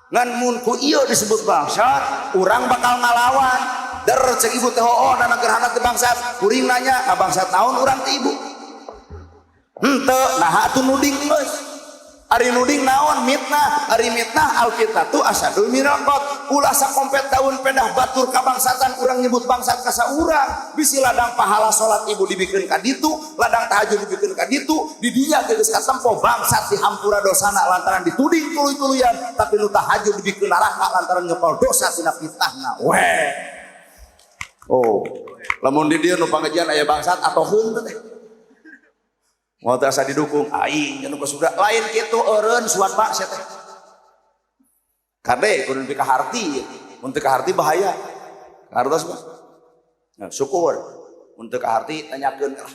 Ngan mun ku ieu disebut bangsat, urang bakal ngalawan. Der cek ibu teh hooh nana gerhana teh bangsat, kuring nanya ngabangsat naon urang teh ibu? Henteu, naha atuh nuding geus. Ari nuding naon mitnah, ari mitnah al fitnatu asadul minal qat. Ulah sakompet daun pedah batur kabangsatan urang nyebut bangsat ka saurang. Bisi ladang pahala salat ibu dibikeun ka ditu, ladang tahajud dibikeun ka ditu, di dinya geus katempo bangsat dihampura dosana lantaran dituding tuluy-tuluyan, tapi nu tahajud dibikeun neraka lantaran nyepal dosa tina fitnahna. Weh. Oh, lamun di dieu nu pangajian aya bangsat atau henteu teh. Mau teh asa didukung aing anu ka surga lain kitu eureun suat Pak sia teh. Kade kudu nepi ka harti, mun teu ka harti bahaya. Hartos Pak. Nah, syukur mun teu ka harti tanyakeun lah.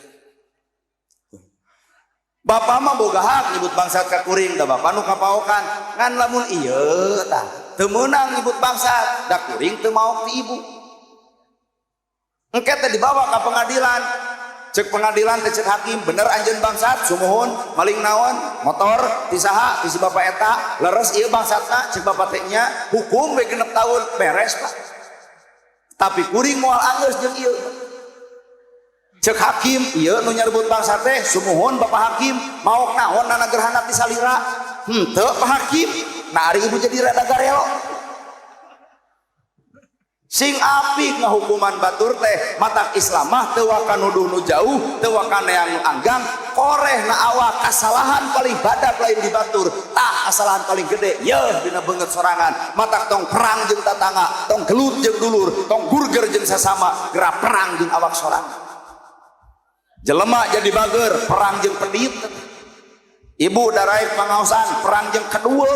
Bapak mah boga hak nyebut bangsat ka kuring da bapak nu kapaokan. Ngan lamun ieu tah teu meunang nyebut bangsat da kuring teu maok ti ibu. Engke teh dibawa ka pengadilan. Cek pengadilan teh cek hakim bener anjeun bangsat sumuhun maling naon motor ti saha ti si bapak eta leres ieu bangsatna cek bapak teh nya hukum we 6 tahun beres Pak. Tapi kuring moal anggeus jeung ieu. Cek hakim ieu nu nyarbut bangsat teh sumuhun bapak hakim maok naon nana gerhana ti salira henteu Pak Hakim. Nah ari ibu jadi rada garelo. Sing apik ngahukuman batur teh matak Islam mah teu waka nuduh nu jauh, teu waka neang nu anggang, koreh na awak kasalahan paling badak lain di batur, tah kasalahan paling gede yeuh dina beungeut sorangan, matak tong perang jeung tatangga, tong gelut jeung dulur, tong gurger jeung sasama, geura perang jeung awak sorangan. Jelema jadi bager, perang jeung pedit. Ibu daraek pangaosan, perang jeung kedua.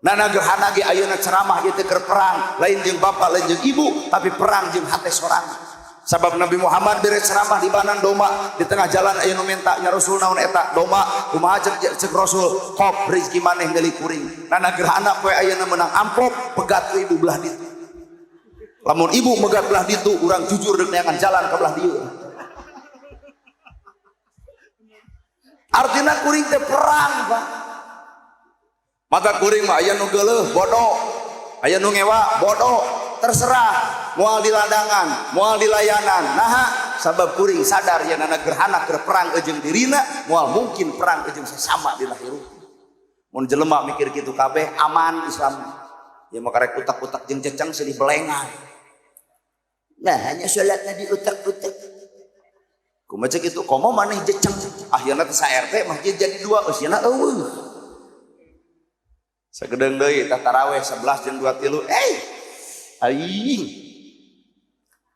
Nana gerhana ge ayeuna ceramah ieu teh keur perang, lain jeung bapak, lain jeung ibu, tapi perang jeung hate sorangan. Sabab Nabi Muhammad bere ceramah di banan doma di tengah jalan aya nu minta nya Rasul naon eta doma kumaha cek Rasul kop rezeki maneh milik kuring. Nana gerhana poe ayeuna meunang amplop pegat ku ibu belah ditu. Lamun ibu megat belah ditu urang jujur deuk neangan jalan ka belah dieu. Artina kuring teh perang, Pak. Mata kuring mah aya nu geuleuh bodoh, aya nu ngewa bodoh, terserah moal di ladangan, moal di layanan. Naha sabab kuring sadar yen nana gerhana keur perang jeung dirina, moal mungkin perang jeung sesama di hirup. Mun jelema mikir kitu kabeh aman Islam. Ya mah karek utak-utak jeung ceceng silih belengan. Nah, hanya salatna di utak-utak. Kumaha cek itu komo maneh jeceng. Akhirna teh sa RT masjid jadi dua eusina eueuh. Sagedeung deui tah taraweh 11 jeung 2 3. Aing.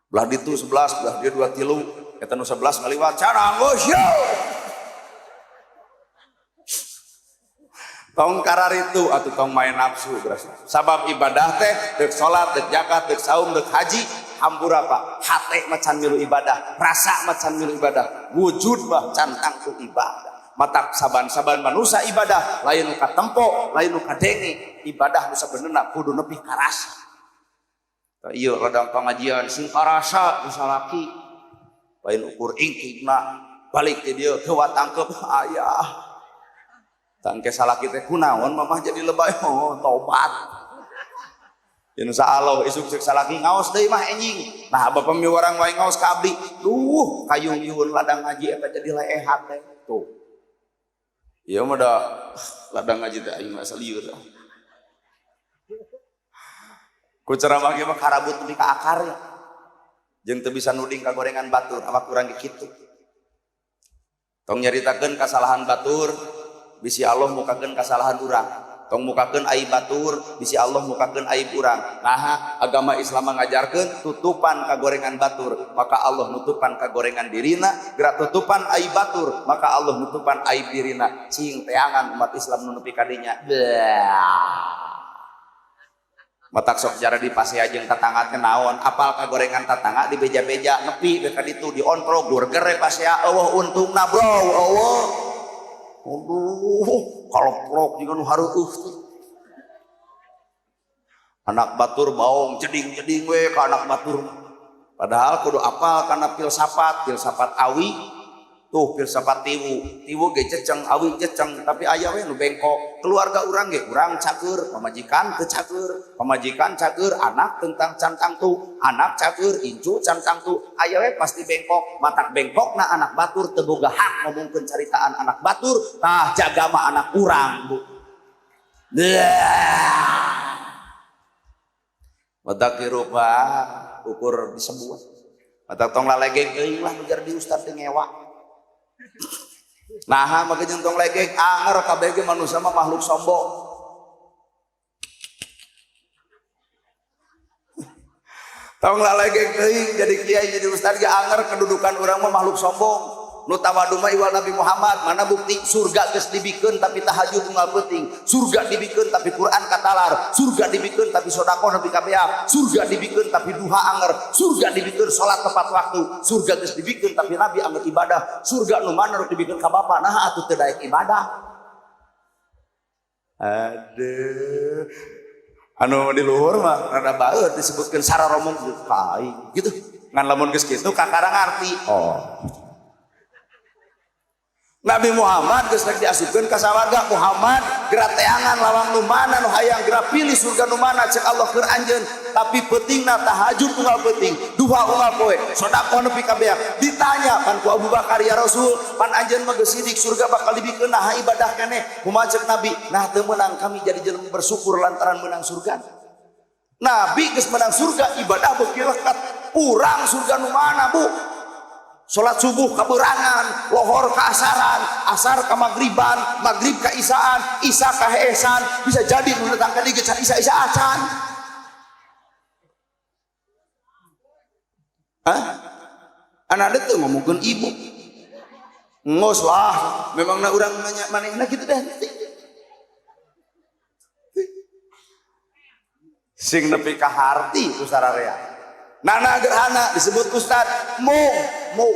Belah ditu 11, belah dieu 2 3. Eta nu 11 ngaliwat carang geus yo. Tong kararitu atuh tong main nafsu berasa. Sabab ibadah teh deuk salat, deuk zakat, deuk saum, deuk haji, hampura Pak. Hate mah can milu ibadah, rasa mah can milu ibadah, wujud mah can tangtu ibadah. Matak saban-saban manusia ibadah lain nu katempo, lain nu kadenge, ibadah nu sabenerna kudu nepi karasa. Tah ieu ladang pangajian sing karasa ku salaki. Lain ukur ingkingna balik ti dieu teu watangkep ayah. Tangke salaki teh kunaon mamah jadi lebay, oh tobat. Insya Allah isuk cek salaki ngaos deui mah enjing. Nah bapak miwarang wae ngaos ka abdi. Duh kayung yun ladang ngaji eta jadi leehat teh. Tuh. Ieu mah da ladang ngaji teh aing mah salieur. Ku ceramah ge mah karabut nepi ka akar ya. Jeung teu bisa nuding ka gorengan batur, awak urang ge kitu. Tong nyaritakeun kasalahan batur, bisi Allah mukakeun kasalahan urang. Tong mukakeun aib batur, bisi Allah mukakeun aib urang. Nah, agama Islam ngajarkeun tutupan kagorengan batur, maka Allah nutupan kagorengan dirina, gerak tutupan aib batur, maka Allah nutupan aib dirina. Cing teangan umat Islam nu nepi ka dinya. Matak sok jara di pasea jeung tatangga teh naon, apal kagorengan tatangga di beja-beja nepi we ka ditu diontrog burger pasea eueuh untungna bro, eueuh. Aduh, kalau prok juga nu hareueuh teh. Anak batur baong jeding-jeding we ka anak batur. Padahal kudu apal kana filsafat, filsafat awi, tuh filsafat tiwu, tiwu ge ceceng, awi ceceng, tapi aya we nu bengkok. Keluarga urang ge urang cager, pamajikan teu cager, pamajikan cager, anak tentang cantang tu, anak cager, incu cantang tu, aya we pasti bengkok. Matak bengkokna anak batur teu boga hak ngomongkeun caritaan anak batur, tah jaga mah anak urang, Bu. Matak hirup ukur disebut. Matak tong lalegeg euy lah nu di ustad teh ngewa. Nah, maka jeung tong legeg anger kabeh ge manusia mah makhluk sombong. Tong lalegeg teuing jadi kiai jadi ustad ge anger kedudukan urang mah makhluk sombong. Nu tawadu mah iwal Nabi Muhammad, mana bukti surga geus dibikeun tapi tahajud unggal peuting, surga dibikeun tapi Quran katalar, surga dibikeun tapi sedekah nepi ka beak, surga dibikeun tapi duha anger, surga dibikeun salat tepat waktu, surga geus dibikeun tapi Nabi anger ibadah, surga nu mana rek dibikeun ka bapa, nah atuh teu daek ibadah. Aduh. Anu di luhur mah rada baeut disebutkeun sararomong ka aing gitu. Ngan lamun geus kitu kakara ngarti. Oh. Nabi Muhammad geus rek diasupkeun ka sawarga, Muhammad geura teangan lawang nu mana nu hayang geura pilih surga nu mana cek Allah keur anjeun, tapi peutingna tahajud unggal peuting, duha unggal poe, sedekah nepi ka beak. Ditanya pan ku Abu Bakar, ya Rasul, pan anjeun mah geus sidik surga bakal dibikeun naha ibadah keneh? Kumaha cek Nabi? Nah teu meunang kami jadi jelema bersyukur lantaran meunang surga. Nabi geus meunang surga ibadah beuki lekat. Urang surga nu mana, Bu? Salat subuh kaberangan, lohor ka asaran, asar ka magriban, maghrib ka isaan, isa ka heesan, bisa jadi nu datang ka dieu can isa-isa acan. Hah? Anak teu ngomongkeun ibu. Ngos lah, memangna urang nanya manehna kitu deh. Sing nepi ka harti ku sararea. Nana gerhana disebut ustad, mung mung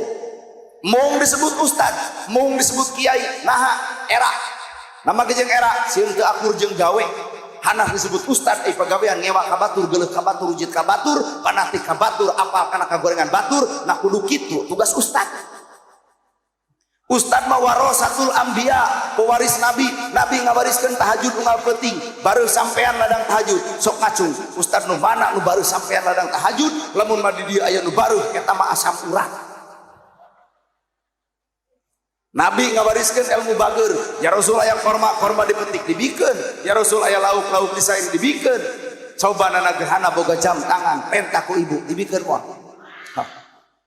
mung disebut ustad, mung disebut kiai. Naha era nama gejeng era sieun teu akur jeung gawe. Hanah disebut ustad, ai pagawean ngewa ka batur, geuleuh ka batur, rujit ka batur, panatik ka batur, apal kana kagorengan batur. Nah kudu kitu tugas ustad. Ustad mah warasatul anbiya, pewaris nabi. Nabi ngawariskeun tahajud unggal peuting, baru sampean ladang tahajud sok ngacung. Ustad nu mana nu baru sampean ladang tahajud? Lamun mah di dieu aya nu baru, eta mah asam urat. Nabi ngawariskeun ilmu bager. Ya Rasul aya korma, korma dipetik dibikeun. Ya Rasul aya lauk, lauk disaing dibikeun. Coba nana gerhana boga jam tangan, penta ku ibu dibikeun moal?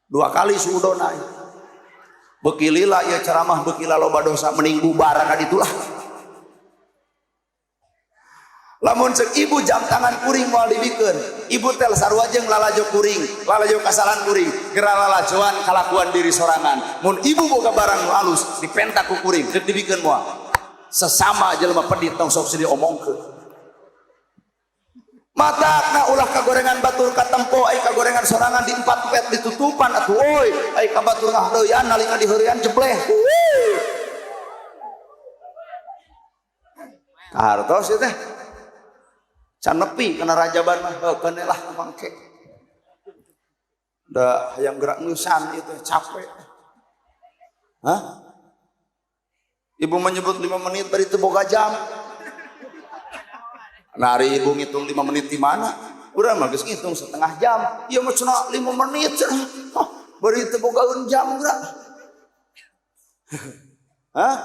Dua kali suudona. Beuki lila ya ceramah, beuki loba dosa, mending bubar ka ditulah. Lamun cek ibu jam tangan kuring moal dibikeun, ibu tel sarua jeung lalajo kuring, lalajo kasalahan kuring, geura lalajoan kalakuan diri sorangan. Mun ibu boga barang nu alus dipenta ku kuring, deuk dibikeun moal? Sesama jelema pedit tong sok silih omongkeun. Matakna ulah kagorengan batur katempo, ai kagorengan sorangan di empat pet ditutupan atuh oi, ai ka batur ngahreuyan nalika diheureyan jebleh. Kahartos ieu teh. Can nepi kana rajaban mah heukeun lah mangke. Da hayang gerak ngeusan ieu teh capek. Hah? Ibu menyebut 5 menit bari teu boga jam. Nah, hari ibu ngitung 5 menit di mana? Urang mah geus ngitung setengah jam. Ieu mah cenah 5 menit cenah. Hah, bari teu bogaeun jam geura. Hah?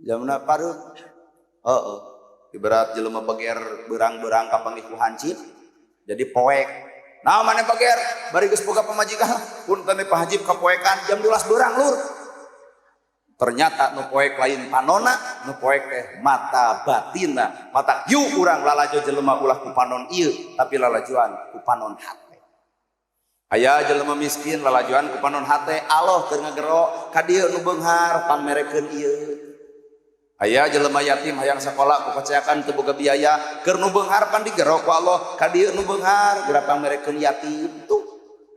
Jamna pareut. Heeh. Ibarat jelema bager beurang-beurang kapanggih ku hancip, jadi poek. Nah, mana bager? Bari geus boga pamajikan. Punten Pak Hajib kapoekan jam 12 beurang lur. Ternyata nu poek lain panona, nu poek teh mata batina. Mata yuk urang lalajo jelema ulah ku panon ieu, tapi lalajoan ku panon hate. Aya jelema miskin lalajoan ku panon hate, Allah keur ngagero ka dieu nu beunghar pangmerekeun ieu. Aya jelema yatim hayang sakola ku kacayakan teu boga biaya, keur nu beunghar pan digero ku Allah ka dieu nu beunghar geura pangmerekeun yatim tuh.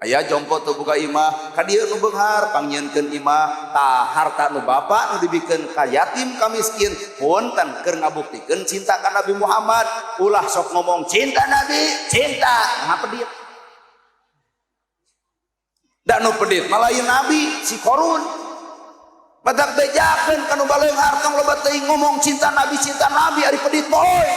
Aya jompo teu boga imah, ka dieu nu beunghar pangnyieunkeun imah. Tah harta nu bapa nu dibikeun ka yatim ka miskin, punten keur ngabuktikeun cinta ka Nabi Muhammad. Ulah sok ngomong cinta Nabi, cinta, nah pedit. Da nu pedit mah lain Nabi, si Korun. Badak bejakeun ka nu baleunghar tong loba teuing ngomong cinta Nabi ari pedit mah euy.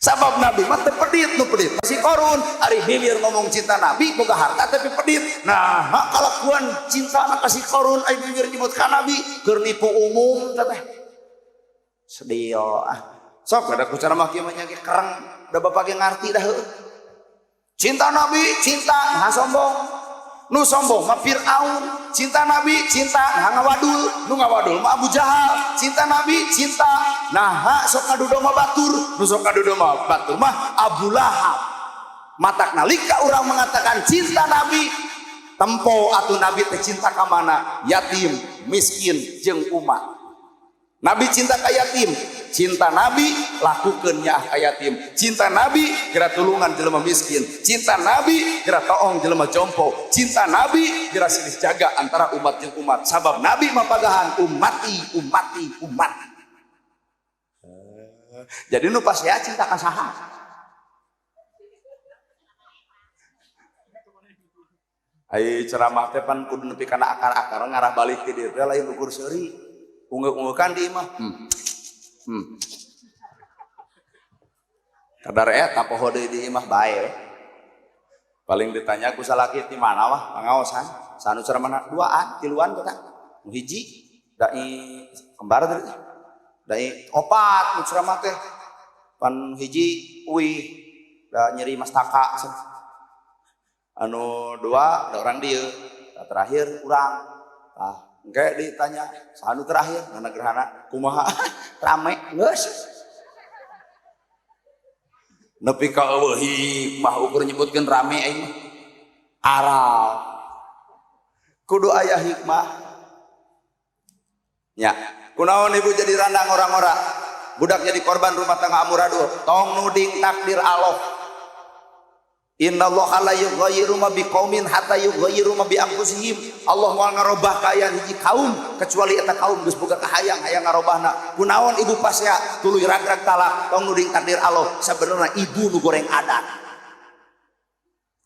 Sabab Nabi mah teu pedit, nu pedit si Korun. Ari bibir ngomong cinta Nabi boga harta tapi pedit. Nah, kalakuan cinta na ka si Korun ari bibir nyebut ka Nabi keur nipu umum teh. Sedih ah. Sok ada ku ceramah kieu mah nya ge kereng, da bapak ge ngarti dah heueuh. Cinta Nabi, cinta nah sombong. Nu sombong mah Fir'aun. Cinta Nabi, cinta nah ngawadul. Nu ngawadul mah Abu Jahal. Cinta Nabi, cinta nah sok ngadu domba batur. Nu sok ngadu domba batur mah Abu Lahab. Matak nalika urang mengatakan cinta Nabi, tempo atuh Nabi teh cinta ka mana? Yatim, miskin, jeung umat. Nabi cinta ka yatim, cinta Nabi lakukeun nyaah ka yatim, cinta Nabi geura tulungan jelema miskin, cinta Nabi geura toong jelema jompo, cinta Nabi geura silih jaga antara umat jeung umat. Sabab Nabi mapagahan umati, umati, umat. Jadi nu pas ya cinta ka saha? Ai ceramah teh pan kudu nepi kana akar-akar ngarah balik ke dieu teh lain ukur seuri. Unggah-unggahan di imah. Kadar eta poho deui di imah bae. Paling ditanya ku salaki di mana wah pangaosan. Sanu ceramah duaan, tiluan kita. Nu hiji dai kembar tadi. Dai opat nu ceramah teh. Pan hiji uih da nyeri mastaka. Anu dua da orang dieu. Da terakhir urang. Tah engke ditanya sanu terakhir nana gerhana kumaha rame geus. Nepi ka eueuh hikmah ukur nyebutkeun rame aing mah. Aral. Kudu aya hikmah. Nya, kunaon ibu jadi randang orang-orang? Budak jadi korban rumah tangga amburadul, tong nuding takdir Allah. Innallaha la yughayyiru ma biqaumin hatta yughayyiru ma bi anfusihim. Allah moal ngarobah kaayaan hiji kaum kecuali eta kaum geus boga kahayang hayang ngarobahna. Kunaon ibu pasea tuluy ragrag talak, tong nuding takdir Allah. Sabenerna ibu nu goreng adat.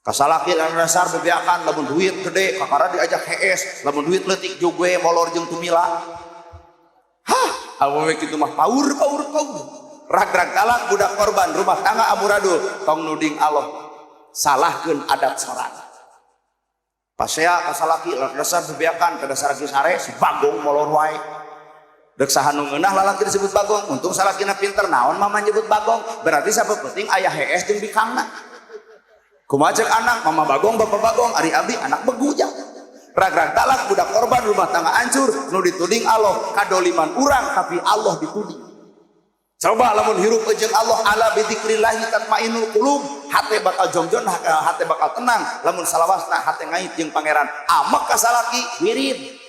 Kasalaki lan dasar bebeakan lamun duit gede kakara diajak hees, lamun duit leutik joge molor jeung tumila. Hah, awewe kitu mah paur paur paur. Ragrag talak budak korban rumah tangga amburadul, tong nuding Allah. Salahkeun adat sorangan. Pasea kasalaki lan dasar bebeakan ke dasar sare si bagong molor wae. Dek saha nu ngeunah lalaki disebut bagong, untung salakina pinter naon mama nyebut bagong, berarti sapepenting aya hees jeung bikangna. Kumaha ceuk anak, mama bagong, bapak bagong, ari abdi anak begujang. Ragrag talak budak korban rumah tangga hancur, nu dituding Allah kadoliman urang tapi Allah dituding. Coba lamun hirup jeung Allah ala bidzikrillah tatmainul qulub, hate bakal jongjon, hate bakal tenang lamun salawasna hate ngait jeung pangeran. Amak ka salaki wirid.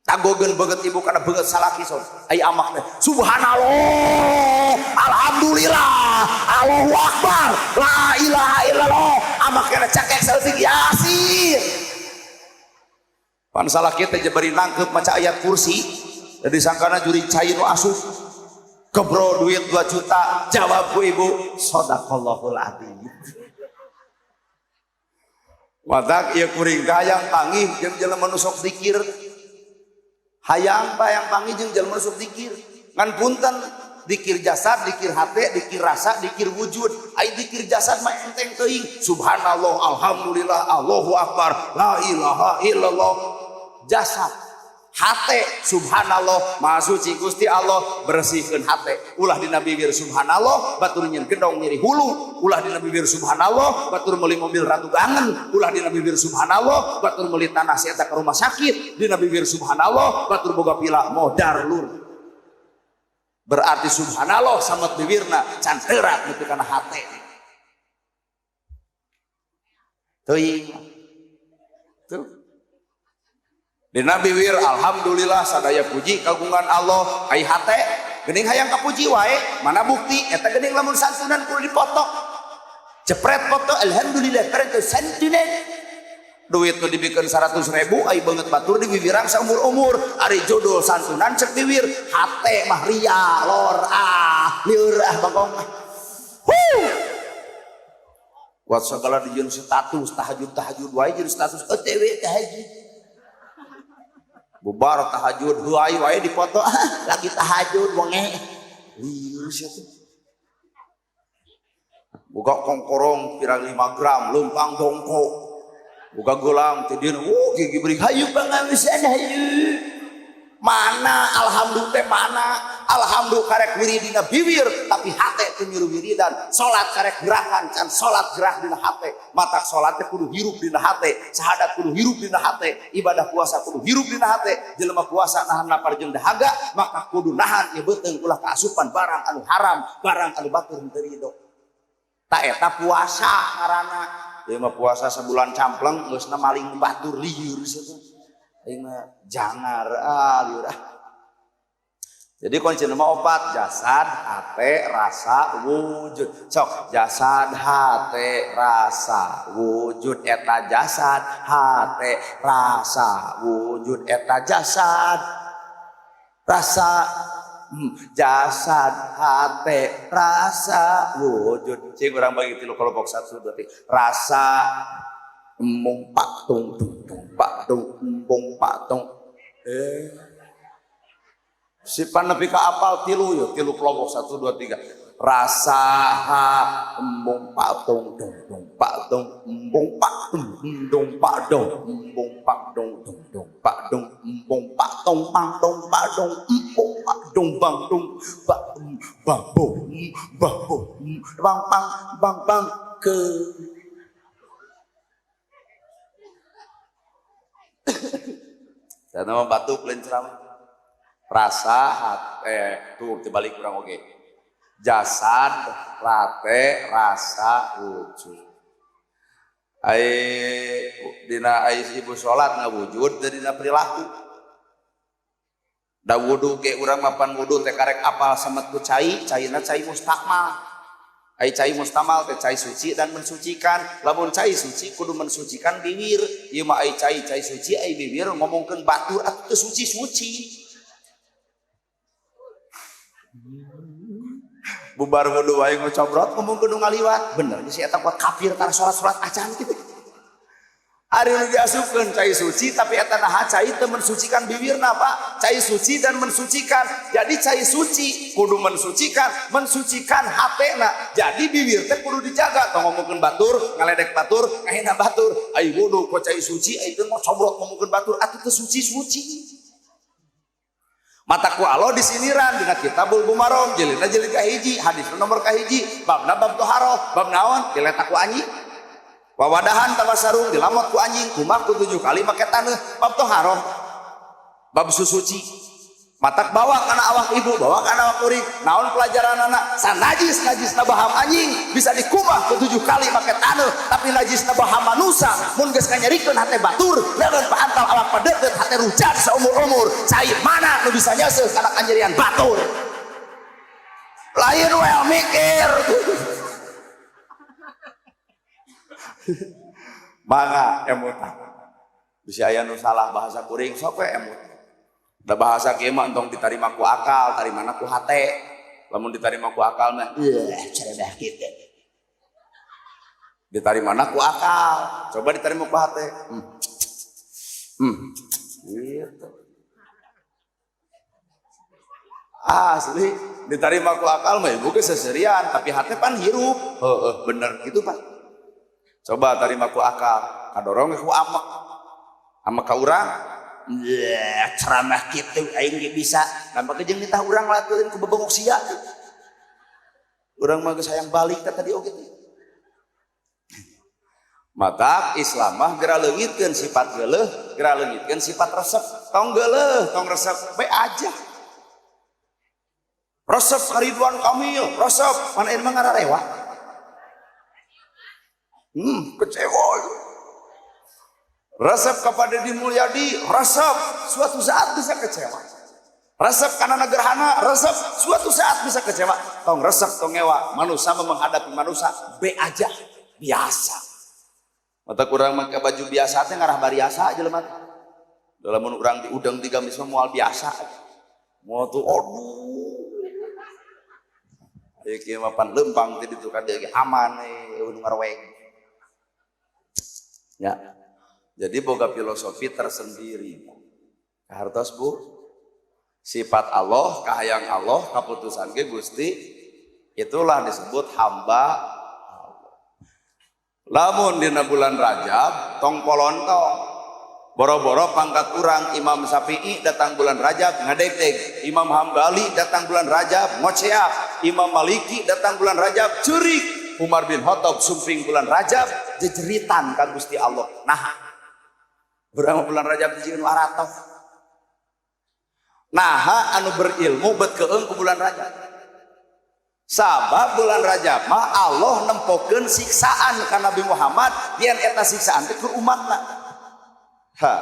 Tagogeun beungeut ibu kana beungeut salaki son. Ai amak teh subhanallah, alhamdulillah, Allahu akbar, la ilaha illallah. Amak kana cakek saeutik yasin. Pan salaki teh bari nangkep maca ayat kursi, jadi sangkana juri cai nu asup. Kebro duit 2 juta, jawab ku ibu, sadaqallahul adzim. Watak ieu kuring hayang panggih jeung jelema nu sok zikir. Hayang bayang panggih jeung jelema nu sok zikir. Ngan punten, dikir jasad, dikir hate, dikir rasa, dikir wujud. Ai dikir jasad mah enteng teuing. Subhanallah, alhamdulillah, Allahu akbar, la ilaha illallah. Jasad. Hate subhanallah, maha suci Gusti Allah, bersihkeun hate. Ulah dina bibir subhanallah, batur nyeun gendong nyeri hulu. Ulah dina bibir subhanallah, batur meuli mobil ratu gangen. Ulah dina bibir subhanallah, batur meuli tanah si eta ke rumah sakit. Dina bibir subhanallah, batur boga pila modar lur. Berarti subhanallah samet bibirna can teurat nepi kana hate. Teuing. Tuh. Dina bibir alhamdulillah sadaya puji kagungan Allah, ai hate geuning hayang kapuji wae, mana bukti eta geuning lamun santunan kudu dipoto. Jepret foto alhamdulillah karena santunan. Duit nu dibikeun 100.000 ai beungeut batur di bibirang saumur-umur, ari judul santunan cek bibir, hate mah ria lor ah lieur ah bagong. Huh. Buat segala dijieun status tahajud-tahajud wae jeung status OTW tahajud. Bubar tahajud huai wae dipoto lagi tahajud wonge. Lieur sia teh. Buka kongkorong pirang 5 gram leumpang dongko. Buka gelang ti dieun gigi beuring hayu pangawisan hayu. Mana alhamdulillah teh mana? Alhamdulillah karek wiridina bibir tapi hate teu milu wiridan. Salat karek gerakan can salat gerak dina hate. Matak salat teh kudu hirup dina hate, syahadat kudu hirup dina hate, ibadah puasa kudu hirup dina hate. Jelema puasa nahan lapar jeung dahaga, maka kudu nahan ieu beuteung ulah kaasupan barang anu haram, barang anu batur teu rido. Ta eta puasa ngaranna. Jelema puasa sabulan campleng geusna maling batur lieur sia teh. Aing mah jangar ah lieur ah. Jadi kunci nama opat, jasad, hate, rasa, wujud. Sok jasad, hate, rasa, wujud eta jasad, hate, rasa, wujud eta jasad. Rasa, jasad, hate, rasa, wujud. Cing urang bagi tilu kelompok 1 2 3. Rasa embung pak tung tung tung pak tung embung pak tung. Si pan nepi ka apal tilu yo, tilu kelompok 1 2 3. Rasa ha embung pak tung tung tung pak tung embung pak tung tung pak dong embung pak dong tung tung pak dong embung pak tong pang dong pak dong embung pak dong bang dong bang bang bong bang bong bang pang bang bang ke. Dan nama batuk lain ceramah. Rasa hate tuh dibalik kurang oke. Jasad, rate, rasa, wujud. Ai dina ai ibu salat ngawujud dina perilaku. Da wudu ge urang mapan wudu teh karek apal samet ku cai, caina cai mustakmal. Ai cai mustamal teh cai suci dan mensucikan. Lamun cai suci kudu mensucikan bibir. Ieu mah ai cai cai suci ai bibir ngomongkeun batur atuh teu suci-suci. Bubar wudu wae ngocobrot ngomongkeun nu ngaliwat. Bener si eta kuat kafir tara salat-salat acan kitu. Ari nu diasupkeun cai suci tapi eta naha cai teu mensucikan bibirna Pak. Cai suci dan mensucikan. Jadi cai suci kudu mensucikan, mensucikan hatena. Jadi bibir teh kudu dijaga. Tong ngomongkeun batur, ngaledek batur, ngahina batur. Ai wudu ku cai suci ai teu ngocobrot ngomongkeun batur atuh teu suci-suci. Mata ku Allah disiniran dina Kitabul Bumarom jilidna jilid kahiji, hadis nomor kahiji, babna bab toharoh, bab naon diletak ku anjing. Wawadahan tawa sarung dilamot ku anjing, kumah ku 7 kali make taneuh, bab toharoh, bab susuci. Matak bawa kana awak ibu, bawa kana awak kuring, naon pelajaran anak, sanajis najis baham anjing bisa dikumah ku 7 kali make taneuh, tapi najis baham manusa mun geus kanyerikeun hate batur, leuleun paantal awak padeukeut hate rujat saumur-umur, cai mana nu bisa nyeuseuh kana kanyerian batur. Lain we mikir. Mangga emutan. Bisa aya nu salah bahasa kuring sok we emut. Da bahasa kieu mah entong ditarima ku akal, tarimana ku hate. Lamun ditarima ku akal mah cerebeh kitu. Ditarimana ku akal, coba ditarima ku hate. Gitu. Asli ditarima ku akal mah ibu ge seserian, tapi hate pan hirup. Heeh, bener gitu Pak. Coba tarima ku akal, kadorong ku amek. Amek ka urang, ceramah kitu aing ge bisa. Nampaknya jeung nitah urang laturin ku bebengok sia. Urang mah geus hayang balik teh tadi oge teh. Matak Islam mah geura leungitkeun sifat geuleuh, geura leungitkeun sifat resep. Tong geuleuh, tong resep, be aja. Resep ka Ridwan Kamil, resep, mana ieu mah ngararewa. Kecewa. Resep kepada Dedi Mulyadi, resep, suatu saat bisa kecewa. Resep karena negerhana, resep, suatu saat bisa kecewa. Tong resep, tong ngewa, manusia menghadapi manusia, be aja, biasa. Mata kurang make baju biasa teh ngarah bariasa jelema teh. Lamun urang diudang di gamis mah moal biasa. Moal tuh aduh. Ieu kieu mah pan leumpang teh ditu ka dieu ge aman eueuh nu ngarweg. Ya. Jadi boga filosofi tersendiri. Kahartos Bu, sifat Allah, kahayang Allah, kaputusan ge Gusti, itulah disebut hamba Allah. Lamun dina bulan Rajab tong polontong. Boro-boro pangkat urang Imam Syafi'i datang bulan Rajab ngadegdeg, Imam Hambali datang bulan Rajab ngoceak, Imam Maliki datang bulan Rajab ceurik, Umar bin Khattab sumping bulan Rajab jejeritan ka Gusti Allah. Nah, urang bulan Rajab dijieun aratoh. Naha anu berilmu bet keung ku bulan Rajab. Sabab bulan Rajab mah Allah nempokeun siksaan ka Nabi Muhammad, yen eta siksaan teh keur umatna. Ha.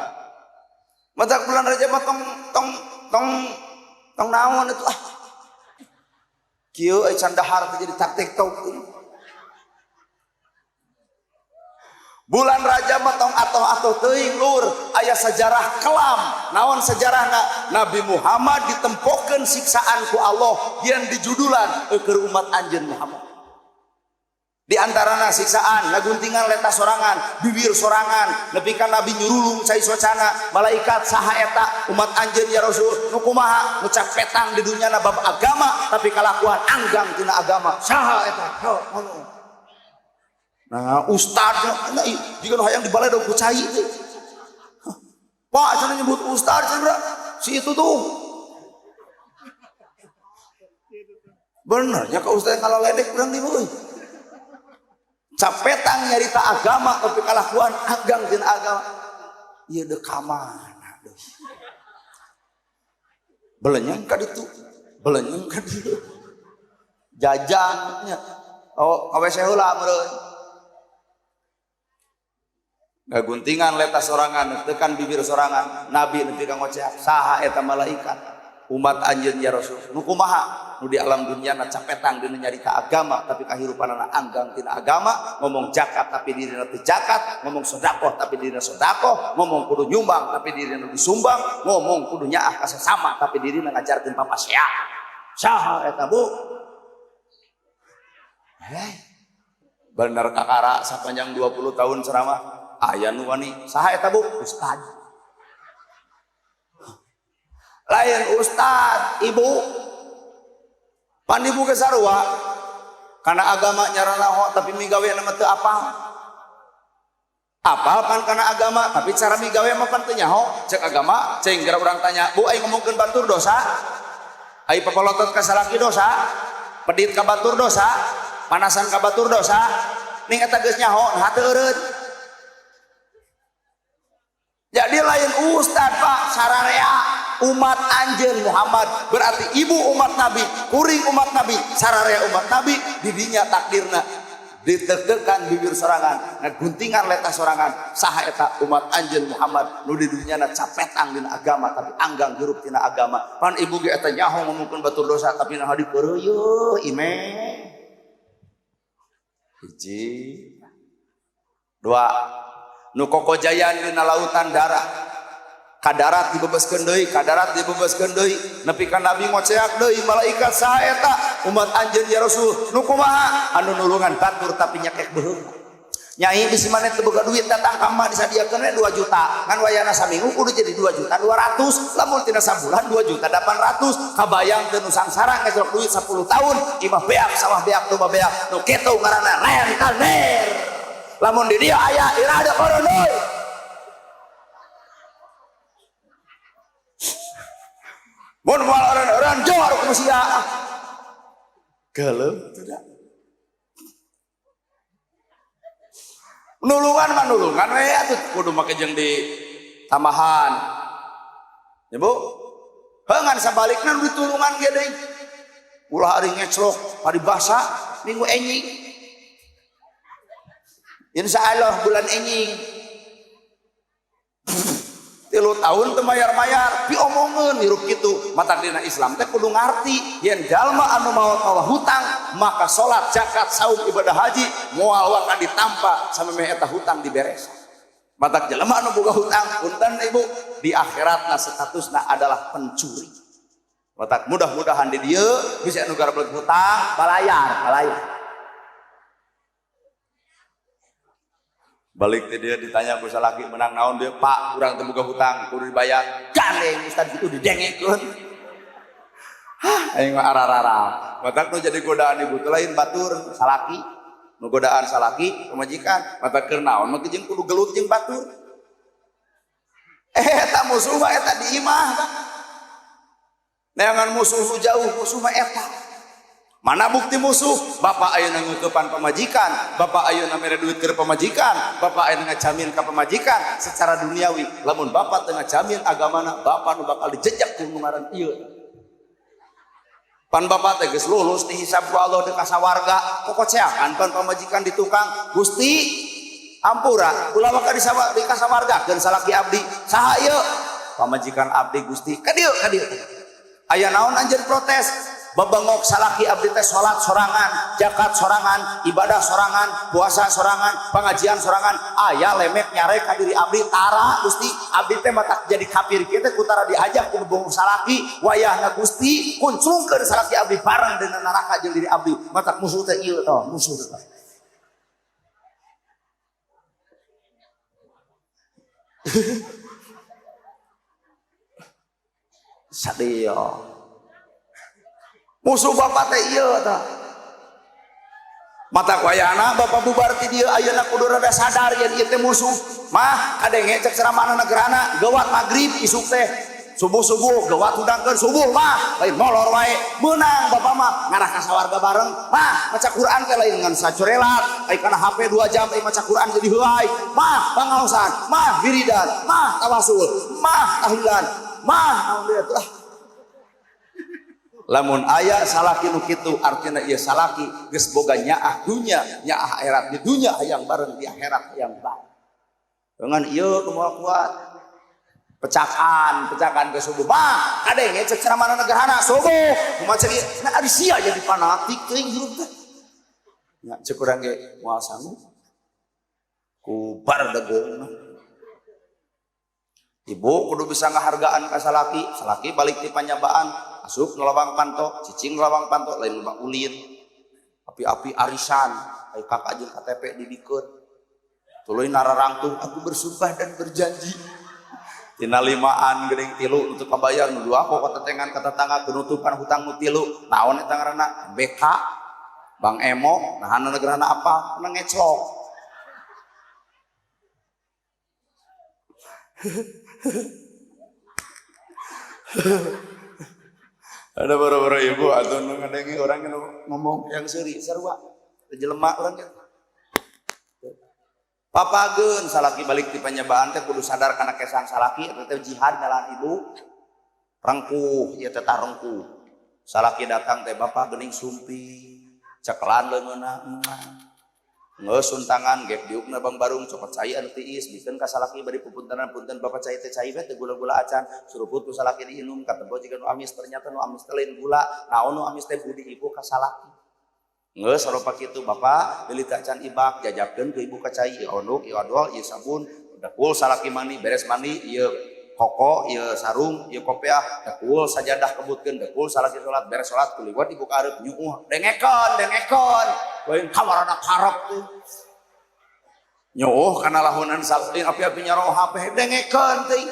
Matak bulan Rajab mah tong tong tong tong naon itu ah. Kieu euy can dahar teh jadi taktik tok. Bulan Rajab mah tong atoh-atoh teuing lur, aya sejarah kelam. Naon sejarahna? Nabi Muhammad ditempokeun siksaan ku Allah yen dijudulan keur umat anjeun Muhammad. Di antarana siksaan ngaguntingan leta sorangan, bibir sorangan, nepi ka Nabi nyurulung cai socana, malaikat saha eta umat anjeun ya Rasul, nu kumaha? Nu capetang di dunyana bab agama tapi kalakuan anggang tina agama. Saha eta? Ngono. Nah, ustad, nah, jika nu hayang dibaledog ku cai teh. Pak, cenah nyebut ustad cenah si itu tuh. Bener nya ka ustad ngalaledek urang di euy. Capetang nyarita agama tapi kalakuan anggang tina agama. Ieu deuk ka mana deui. Belenyeng ka ditu, belenyeng ka dieu. Jajan nya. Oh, ka WC heula meureun. Ngaguntingan leta sorangan, tekan bibir sorangan, Nabi nepi ka ngoceak, saha eta malaikat. Umat anjeun ya Rasul nu kumaha nu di alam dunia na capetang dina nyarita agama tapi kahirupanana anggang tina agama, ngomong zakat tapi dirina teu zakat, ngomong sedekah tapi dirina sedekah, ngomong kudu nyumbang tapi dirina disumbang, ngomong kudu nyaah ka sesama tapi dirina ngajarkeun papasea. Saha eta Bu? Bener kakara sapanjang 20 tahun ceramah aya nu wani. Saha eta Bu? Ustad. Lain ustad, ibu. Pan ibu ge sarua kana agama nyaranaho tapi migawe mah teu apal. Apal pan kana agama tapi cara migawe mah pan teu nyaho. Cek agama, ceng gara urang tanya, "Bu, aing ngomongkeun batur dosa?" Ai papalotot ka salaki dosa? Pedit ka batur dosa? Panasan ka batur dosa? Ning eta geus nyaho, nah teu eureun. Jadi lain ustad Pak, sararea umat anjeun Muhammad berarti ibu umat Nabi, kuring umat Nabi, sararea umat Nabi, didinya takdirna ditekekan bibir sorangan, ngaguntingan letah sorangan, saha eta umat anjeun Muhammad nu di dunyana capetang dina agama tapi anggang hirup tina agama. Pan ibu ge eta nyaho ngomongkeun batur dosa tapi naha dipeureuyeun ime. Hiji, dua, nu kokojayan dina lautan darah. Kadarat dibebaskeun deui, kadarat dibebaskeun deui, nepi ka Nabi ngoceak deui malaikat saha eta umat anjeun ya Rasul nu kumaha anu nulungan batur tapi nyekek beuheung. Nyai bisi maneh teu boga duit datang ka mah disadiakeun we 2 juta, ngan wayana saminggu kudu jadi 2.200.000, lamun tina sabulan 2.800.000, kabayang teu nu sangsara ngecrok duit 10 tahun, imah beak sawah beak domba beak, nu kitu ngaranna rentenir. Lamun di dieu aya irada koronoi. Mun moal eureun-eureun jor ku sia. Geuleuh tidak. Nulungan mah nulungan we atuh kudu make jeung di tambahan. Ya Bu. Heuh ngan sabalikna nu ditulungan ge deui. Ulah ari ngeclok paribasa minggu enjing. Insya Allah bulan enjing. 3 tahun teu mayar-mayar piomongeun hirup kitu. Matak dina Islam teh kudu ngarti yen jalma anu maot mawa hutang maka salat, zakat, saum, ibadah haji moal waka ditampa samemeh eta hutang diberes. Matak jelema anu boga hutang punten ibu di akhiratna statusna adalah pencuri. Matak mudah-mudahan di dieu bisa anu garableg hutang balayar, balayar. Balik teh dia ditanya ku salaki menang naon dia, Pak, urang teu boga hutang kudu dibayar. Gandeng ustad kitu didengekeun. Hah, aing mah ararara. Matak nu jadi godaan ibu teh lain batur salaki. Nu godaan salaki pamajikan, matak keur naon mah jeung kudu gelut jeung batur. Eta musuh mah eta di imah. Neangan musuh nu jauh, musuh mah eta. Mana bukti musuh? Bapak ayeuna ngeukepan pamajikan, bapak ayeuna mere duit keur pamajikan, bapak ayeuna ngajamin ka pamajikan secara duniawi. Lamun bapak teu ngajamin agamana, bapak nu bakal dijejak ku nu ngaran ieu. Pan bapak teh geus lulus dihisab ku Allah di kasawarga, kokoceakan pan pamajikan di tukang, Gusti ampura, ulah maka di kasawargakeun salaki abdi. Saha ieu? Pamajikan abdi Gusti. Ka dieu, ka dieu. Aya naon anjeun protes? Babangok salaki abdi teh salat sorangan, zakat sorangan, ibadah sorangan, puasa sorangan, pengajian sorangan, aya lemek nyarek ka diri abdi tara Gusti, abdi teh matak jadi kafir kieu teh kutara diajak ku bobongok salaki, wayahna Gusti kunclungkeun salaki abdi bareng dengan neraka jeung diri abdi, matak musuh teh ieu tah, musuh teh. Sadio. Musuh bapak teh ieu tah. Mata wayana bapak bubar ti dieu ayeuna kudu rada sadar yen ieu teh musuh. Mah kadenge cek ceramahna negerana geuwat magrib isuk teh. Subuh-subuh geuwat hudangkeun subuh mah lain molor wae. Meunang bapak mah ngarah ka sawarga bareng. Mah maca Quran teh lain ngan sacorelat, ai kana HP 2 jam ai maca Quran jadi heuay. Mah pangaosan, mah wiridan, mah tawasul, mah tahlilan, mah naon deui atuh ah. Lamun aya salaki nu kitu artina ieu salaki geus boga nyaah dunya, nyaah akhirat di dunya hayang bareng di akhirat hayang bareng. Dengan ieu nu moal kuat. Pecakan, pecakan ke subuh. Mah, kadenge cek ceramahna gerhana subuh. Kumaha cek ieu? Nah ari sia jadi fanatik teuing hirup teh. Nya cek urang ge moal sanggup. Ku bar degongna. Ibu kudu bisa ngahargaan ka salaki, salaki balik ti panyabaan, asup ngelawang panto, cicing ngelawang panto, lain loba ulin. Api-api arisan, ai kakak jeung KTP dibikeun. Tuluy nararangtung, aku bersumpah dan berjanji. Tina limaan geuning tilu nu teu kabayar, nu dua kok katetengan ka tetangga penutupan hutang nu tilu. Naon eta ngaranna? BK, Bang Emo, nahan negerana apa? Kana ngeclok. Ada baru-baru ibu atau nu ngadengi orang yang ngomong yang seuri sarua jelema urang ge. Papageun salaki balik ti panyabaan teh kudu sadar kana kesang salaki eta teh jihad ngalahan ibu. Rengkuh ieu teh tarengkuh. Salaki datang teh bapak geuning sumping, cekelan leungeunna engah. Ngeus untangan gek diukna bang barung cokot cai anu tiis bikeun ka salaki bari pupuntenan punten bapak cai teh cai we teh gula-gula acan suruput ku salaki diinum katempo jiga nu amis ternyata nu amis teh lain gula naon nu amis teh budi ibu ka salaki. Ngeus sarupa kitu bapak beli teh acan ibak jajabkeun ke ibu ka cai ieu onduk ieu odol ieu sabun dekul salaki mandi beres mandi ieu koko ieu sarung ieu kopiah dekul sajadah kebutkeun dekul salaki salat beres salat kuliwat ibu ka areup nyuuh dengekeun dengekeun lain kawarana karep tuh nyuuh kana lahunan salaki api-api nyaro HP dengekeun teuing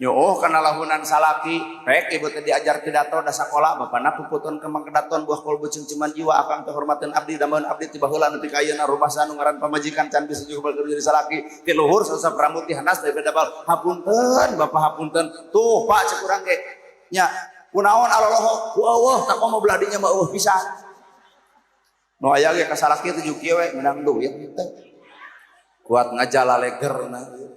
nyuuh kana lahunan salaki rek ibu teh diajar pidato da sakola bapana puputon kembang kedaton buah kolbu cengceman jiwa akang teh hormateun abdi dameun abdi ti baheula nepi ka ayeuna rumah nu ngaran pamajikan can bisa juga bakal jadi salaki ti luhur sasap rambut ti hanas daripada bal hapunten bapak hapunten tuh pak cek urang ge nya kunaon aloloho ku eueuh tak komo belah dinya mah eueuh pisan nu aya ge ka salaki teh kieu we meunang duit teh kuat ngajalalegerna.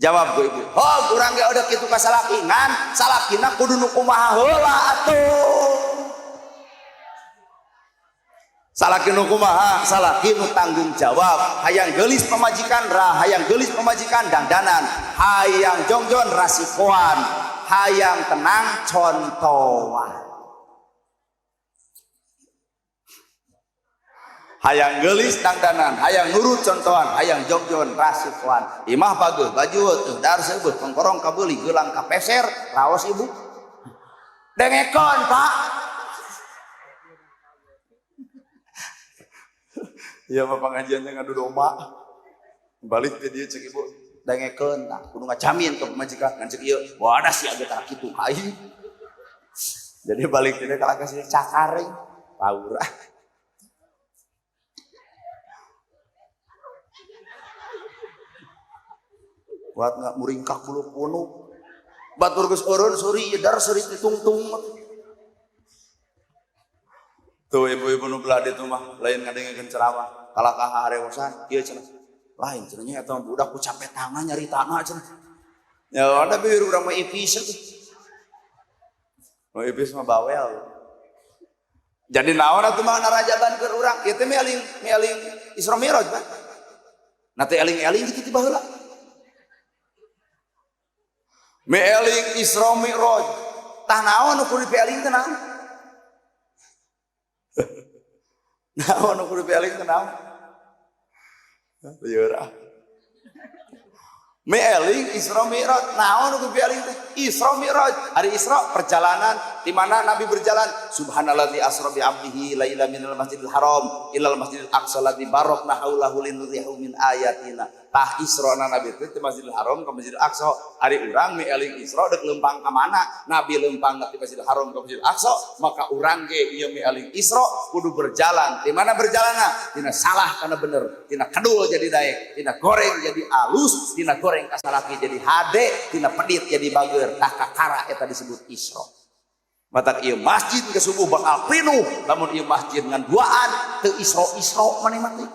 Jawab gue ibu, oh kurang ge udah kitu ka salaki ngan salakina kudu nu kumaha heula atuh. Salaki nu kumaha? Salaki nu tanggung jawab, hayang geulis pamajikan ra, hayang geulis pamajikan dangdanan, hayang jongjon rasikoan, hayang tenang contohan. Hayang geulis dangdanan, hayang nurut contohan, hayang jongjon rasikoan. Imah pageuh baju teu dar seubeuh kongkorong kabeuli geulang kapeser raos ibu. Dengekon Pak. Iya mah pengajiannya ngadu domba. Balik ke dia cek ibu, dengekeun tah kudu ngajamin ke pamajikan ngan cek ieu. Wadah sia ge tah kitu ka aing. Jadi balik dia kalah kasih cakaring, paur. Buat nggak muringkak bulu punuk. Batur geus eureun suri dar suri ditungtung. Tuh ibu-ibu nu belah ditu mah lain ngadengekeun ceramah. Kalah ka harewosan kieu cenah. Lain cenah nya eta budak ku capek tangan nyari tanah cenah. Ya ada bieu urang mah ipis atuh. Nu ipis mah bawel. Jadi naon atuh mah narajaban keur urang? Ieu teh mieling Isra Mi'raj Pak. Na teh eling-eling kitu ti baheula. Mieling Isra Mi'raj. Tah naon nu kudu dieling teh naon? Naon nu kudu dieling teh naon? Lieur ah. Mieling Isra Mi'raj. Naon nu kudu dieling teh? Isra Mi'raj. Hari Isra perjalanan di mana Nabi berjalan? Subhanalladzi asra bi 'abdihi laila minal masjidil haram ilal masjidil aqsa alladzi barakna haulahu linuriyahu min ayatina. Tah Isra na Nabi teh di Masjidil Haram ke Masjidil Aqsa. Ari urang mieling Isra deuk leumpang ka mana? Nabi leumpang di Masjidil Haram ke Masjidil Aqsa, maka urang ge ieu mieling Isra kudu berjalan. Di mana berjalanna? Tina salah kana bener, tina kedul jadi daek, tina goreng jadi alus, tina goreng ka salaki jadi hade, tina pedit jadi bager. Tah kakara eta disebut Isra. Matak ieu masjid ke subuh bakal pinuh, lamun ieu masjid ngan duaan teu Isra-Isra maneh mah teh.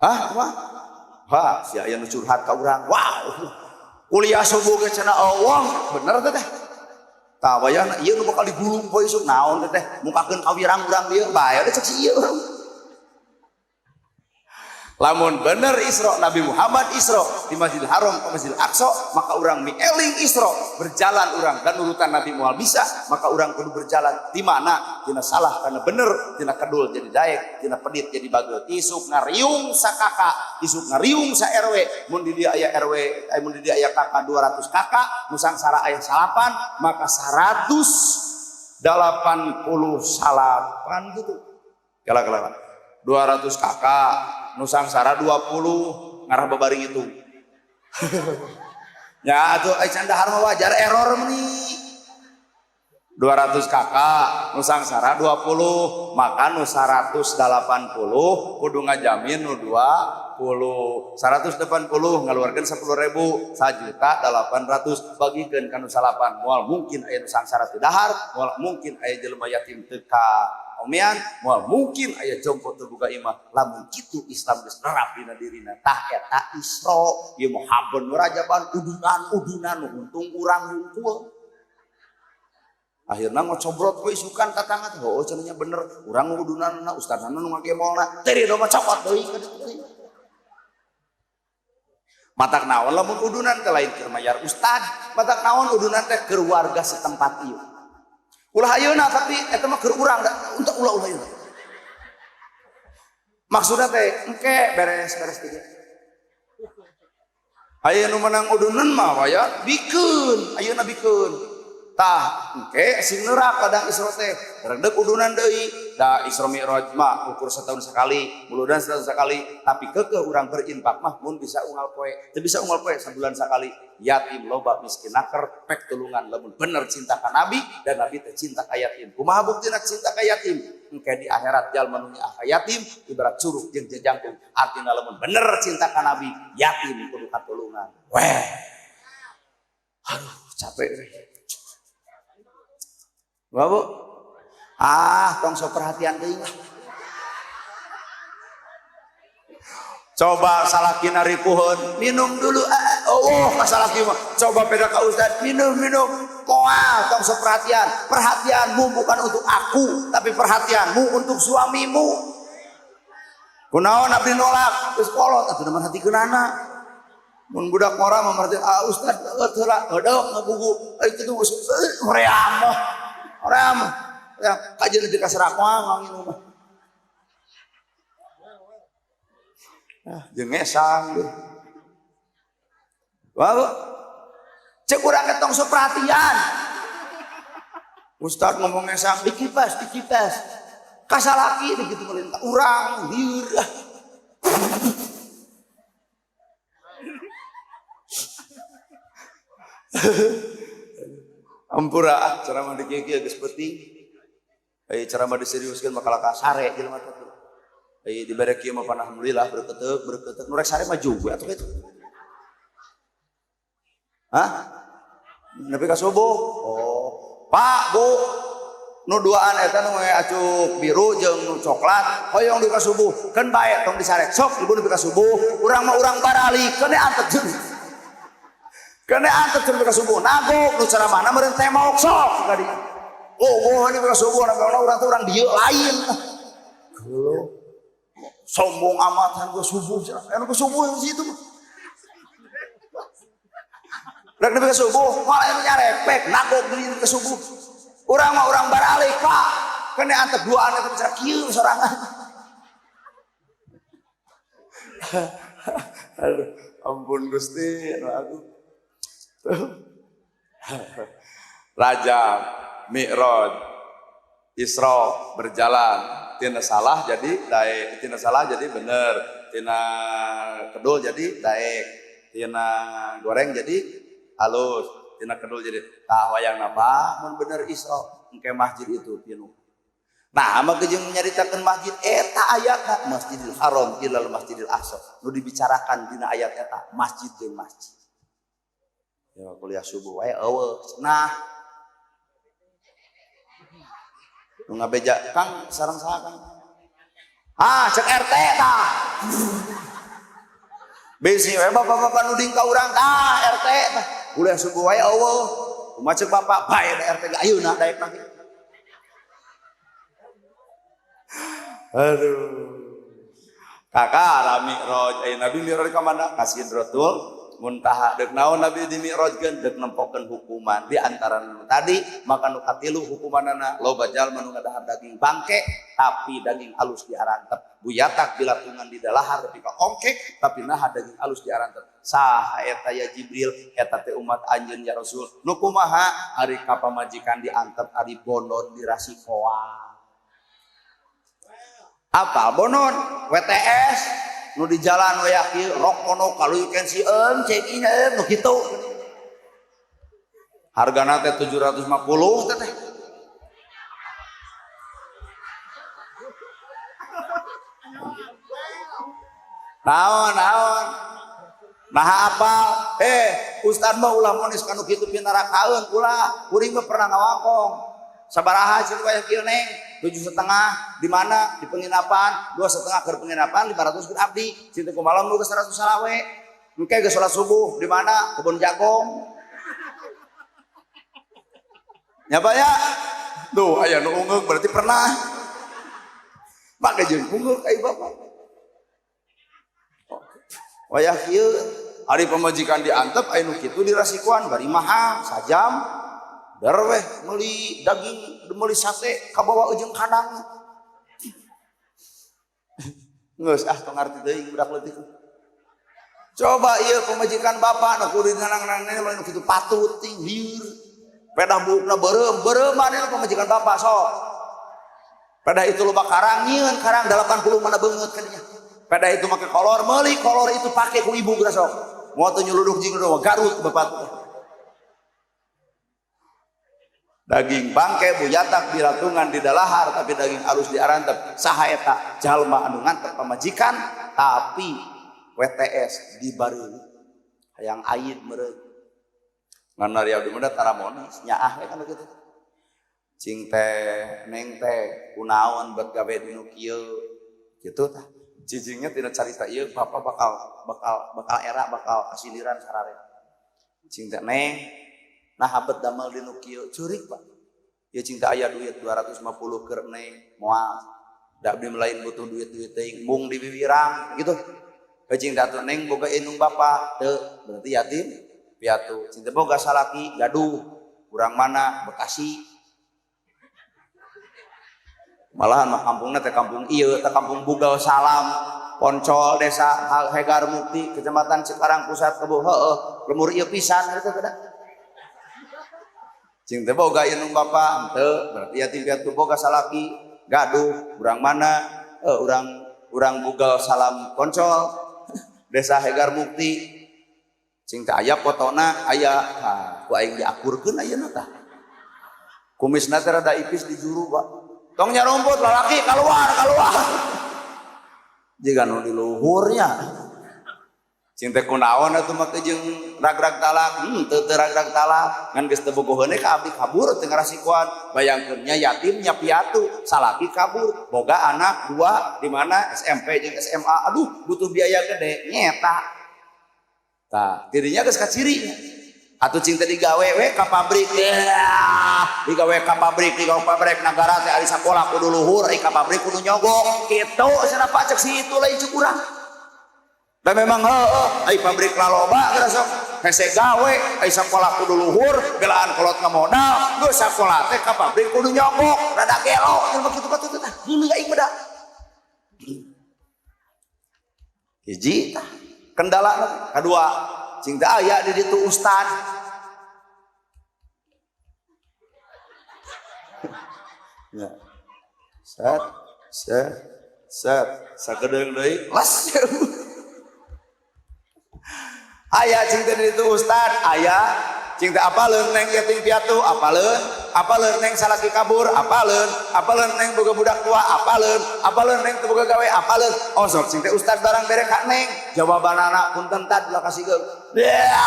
Hah, wah. Ha, si aya nu curhat ka urang. Wow. Kuliah subuh ge cenah Allah, bener teh teh. Tah wayahna ieu nu bakal digulung poe isuk naon teh teh, mukakeun kawirang urang dieu, bae da cek si ieu urang. Lamun bener Isra Nabi Muhammad Isra di Masjidil Haram ke Masjidil Aqsa, maka urang mieling Isra berjalan urang dan urutan Nabi moal bisa, maka urang kudu berjalan di mana tina salah karena bener, tina kedul jadi daek, tina pedit jadi bageut. Isuk ngariung sakaka, isuk ngariung sa RW, mun di dieu aya RW, mun di dieu aya kakak 200 kakak, nu sangsara aya 9, maka 188 gitu. Kala-kala 200 kakak nu sangsara 20 ngarah babaring itu. Ya atuh ai can dahar mah wajar error meni. 200 kakak nu sangsara 20, maka nu 180 kudu ngajamin nu 20. 180 ngaluarkeun 10.000, 1.800.000 bagikeun ka nu 8. Moal mungkin aya nu sangsara teu dahar, moal mungkin aya jelema yatim teu ka omean, moal mungkin aya jompo teu boga imah. Lamun kitu Islam geus nerap dina dirina. Tah eta Isra, ieu mah haben rajaban udunan-udunan untung urang hungkul. Akhirna ngocobrot we isukan tatangga teh, oh cenah nya bener, urang udunanna, ustadna nu ngagemolna, teh rido mah cokot deui ka ditu deui. Matak naon lamun udunan teh lain keur mayar ustad, matak naon udunan teh keur warga setempat ieu. Ulah ayeuna tapi eta mah keur urang da, untuk ulah-ulah ayeuna. Maksudna teh engke beres-beres tiga. Aya nu menang udunan mah waya bikeun, ayeuna bikeun. Tah, engke sing neurak kadang Isra teh, redeg udunan deui. Da Isra Mi'raj mah ukur setahun sekali, muludan setahun sekali, tapi keukeuh urang berinfak mah mun bisa unggal poe, teu bisa unggal poe sabulan sekali. Yatim loba miskin naker pek tulungan lamun bener cinta ka Nabi dan Nabi teh cinta ka yatim. Kumaha buktina cinta ka yatim? Engke di akhirat jalma nu nyaah ka yatim ibarat curug jeung jejangkung. Artina lamun bener cinta ka Nabi, yatim kudu katulungan. Weh. Aduh, capek. Wah, Bu. Ah, tong sok perhatian teuing lah. Coba salaki naripuheun, minum dulu. Ah, oh, ka salaki mah. Coba peda ka ustad, minum, minum. Moal, tong sok perhatian. Perhatianmu bukan untuk aku, tapi perhatianmu untuk suamimu. Kunaon abdi nolak, geus kolot atuh merhatikeunana. Mun budak ngora mah merhati, ah ustad, teu lah, heudeuk ngagugu. Ai kitu geus hoream mah. Hoream. Ya, kajeun di kaserak mah nginum mah. Ah, jeung ngesang deh. Wah, Bu. Cek urang ge tong sok perhatian. Ustad ngomong ngesang dikipas, dikipas. Kasalaki di kitu melintah urang lieur ah. Ampura ah, ceramah di kieu geus penting. Ai ceramah diseriuskeun mah kalah sare jelema teh. Ai dibere kieu mah alhamdulillah berketek berketek nu rek sare mah juga atuh kitu. Hah? Nepi ka subuh. Oh, Pak, Bu, nu duaan eta nu acuk biru jeung nu coklat hoyong di ka subuh. Keun bae tong disarek. Sok ibu nepi ka subuh, urang mah urang barali keun antep jeung. Keun antep jeung nepi ka subuh. Nagok nu ceramahna meureun temok sok ka dieu. Oh, oh ini nepi ka subuh na urang teh urang dieu lain. Geuleuh. Sombong amatan gua subuh cenah. Anu ke subuh yang situ mah. Rek nepi ka subuh, malah anu nyarepek, nagok deui nepi ka subuh. Urang mah urang baralik, Pak. Kene antep duaan eta bicara kieu sorangan. Aduh, ampun Gusti, anu aku. Raja Mi'raj Isra berjalan, tina salah jadi daek, tina salah jadi bener, tina kedul jadi daek, tina goreng jadi halus, tina kedul jadi tah wayang napa mun bener Isra engke masjid itu pinuh. Nah, maka jeung nyaritakeun masjid eta ayatna Masjidil Haram ilal Masjidil Aqsa. Nu dibicarakan dina ayat eta masjid jeung masjid. Ya kuliah subuh wae eueuh cenah. Nu ngabeja Kang sareng saha Kang? Ah, cek RT tah. Bisi we bapak-bapak nuding ka urang tah RT tah. Kuliah subuh wae eueuh. Kumaha cek bapak bae da RT ge ayeuna daek lagi. Aduh. Kakara Mi'raj, aya Nabi Mi'raj ka mana? Ka Sidratul Muntaha. Deuk naon Nabi di Mi'rajkeun? Deuk nempokeun hukuman di antara nu tadi, maka nu katilu hukumanana loba jalma nu ngadahar daging bangke tapi daging alus diarantep. Buyatak bilatungan di dalahar tapi ka ongkek tapi naha daging alus diarantep. Saha eta ya Jibril? Eta teh umat anjeun ya Rasul. Nu kumaha? Ari ka pamajikan diantep, ari bondon dirasikoan. Apa bonon? WTS nu di jalan we kieu rok kono kalau you can see cek ini nu kitu. Hargana teh 750 teh. Naon naon? Naha apal? Ustad mah ulah monis kanu kitu pinarakaeun ulah. Kuring mah pernah ngawangkong. Sabaraha cenah wayah kieu neng? 7,5 di mana? Di penginapan, 2,5 keur penginapan, 500 keur abdi. Cinta ku malam nu geus 100 salawe. Engke geus salat subuh di mana? Kebun jagung. Nya ya? Tuh aya nu ungeung berarti pernah. Make jeung ungeung ai bapak. Wayah kieu ari pamajikan diantep aya nu kitu dirasikuan bari mahal sajam. Darweh meuli daging, meuli sate kabawa ujung kandang. Geus ah tong ngarti teuing budak leutik. Coba ieu pamajikan bapak nu kudu nanang-nanang nu kitu patut ting lieur. Pedah buukna beureum, beureuman ieu pamajikan bapak sok. Pedah itu loba karang nyieun karang 80 mana beungeut ka dinya. Pedah itu make kolor, meuli kolor itu pake ku ibu geura sok. Moal teu nyuluduk jeung Garut bapak teh. Daging bangke buyatak dilatungan di dalahar tapi daging alus diarantep. Saha eta jalma anu ngantep pamajikan tapi WTS dibareuli hayang aid meureun. Ngan ari abdi mah tara monis nyaah we kan kitu. Cing teh neng teh kunaon bet gawe di nu kieu kitu tah. Cicingnya tina carita ieu bapak bakal era bakal kasindiran sarare. Cing teh neng nah habet damel di nu kieu curik pak. Ya cinta aya duit 250 keur neng moal. Da abdi lain butuh duit-duit teuing mung di wiwirang gitu. Ka cinta atuh neng boga indung bapa teu berarti yatim piatu. Cinta boga salaki gaduh urang mana Bekasi. Malahan mah kampungna teh kampung ieu teh kampung Bugal Salam Poncol desa Hegar Mukti Kecamatan Cikarang Pusat Kebo heueuh lemur ieu pisan eta teh. Cing teh boga indung bapa henteu berarti yatim piatu boga salaki gaduh urang mana urang Bugal Salam Poncol desa Hegar Mukti. Cing teh aya fotona aya tah ku aing diakurkeun ayeuna tah. Kumisna teh rada ipis di juru pak. Tong nyarumput lalaki keluar keluar. Jiga nu di luhurnya. Cing teh kunaon atuh make jeung rag-rag talak, teu teu rag-rag talak, ngan geus teu bogoheun ka abdi kabur teu ngarasikuan. Bayangkeun nya yatimnya piatu, salaki kabur, boga anak 2 di mana SMP jeung SMA. Aduh, butuh biaya gede nyeta. Tah, tidinya geus kaciri. Atuh cing teh digawe we ka pabrik. Digawe ka pabrik, digawe pabrik nagara teh ari sakola kudu luhur, ari ka pabrik kudu nyogok. Kitu cenah Pak cek si itu lain cek urang. Dan memang heueuh ai pabrik laloba geura sok hese gawe, ai sakola kudu luhur, belaan kolot ngamodal, geus sakola teh ka pabrik kudu nyogok, rada gelo jelema kitu patut teh. Geuleuh aing mah da. Hiji tah kendala kadua cing teh aya di ditu ustad. Ya. Set set set sakedeung deui las. Aya cing teh di ditu ustad, aya cing teh apaleun neng yatim piatu, apaleun, apaleun neng salaki kabur, apaleun, apaleun neng boga budak tua, apaleun, apaleun neng teu boga gawe, apaleun. Oh sok cing teh ustad barang bere ka neng, jawabanana punten tad lah kasih geung. Ya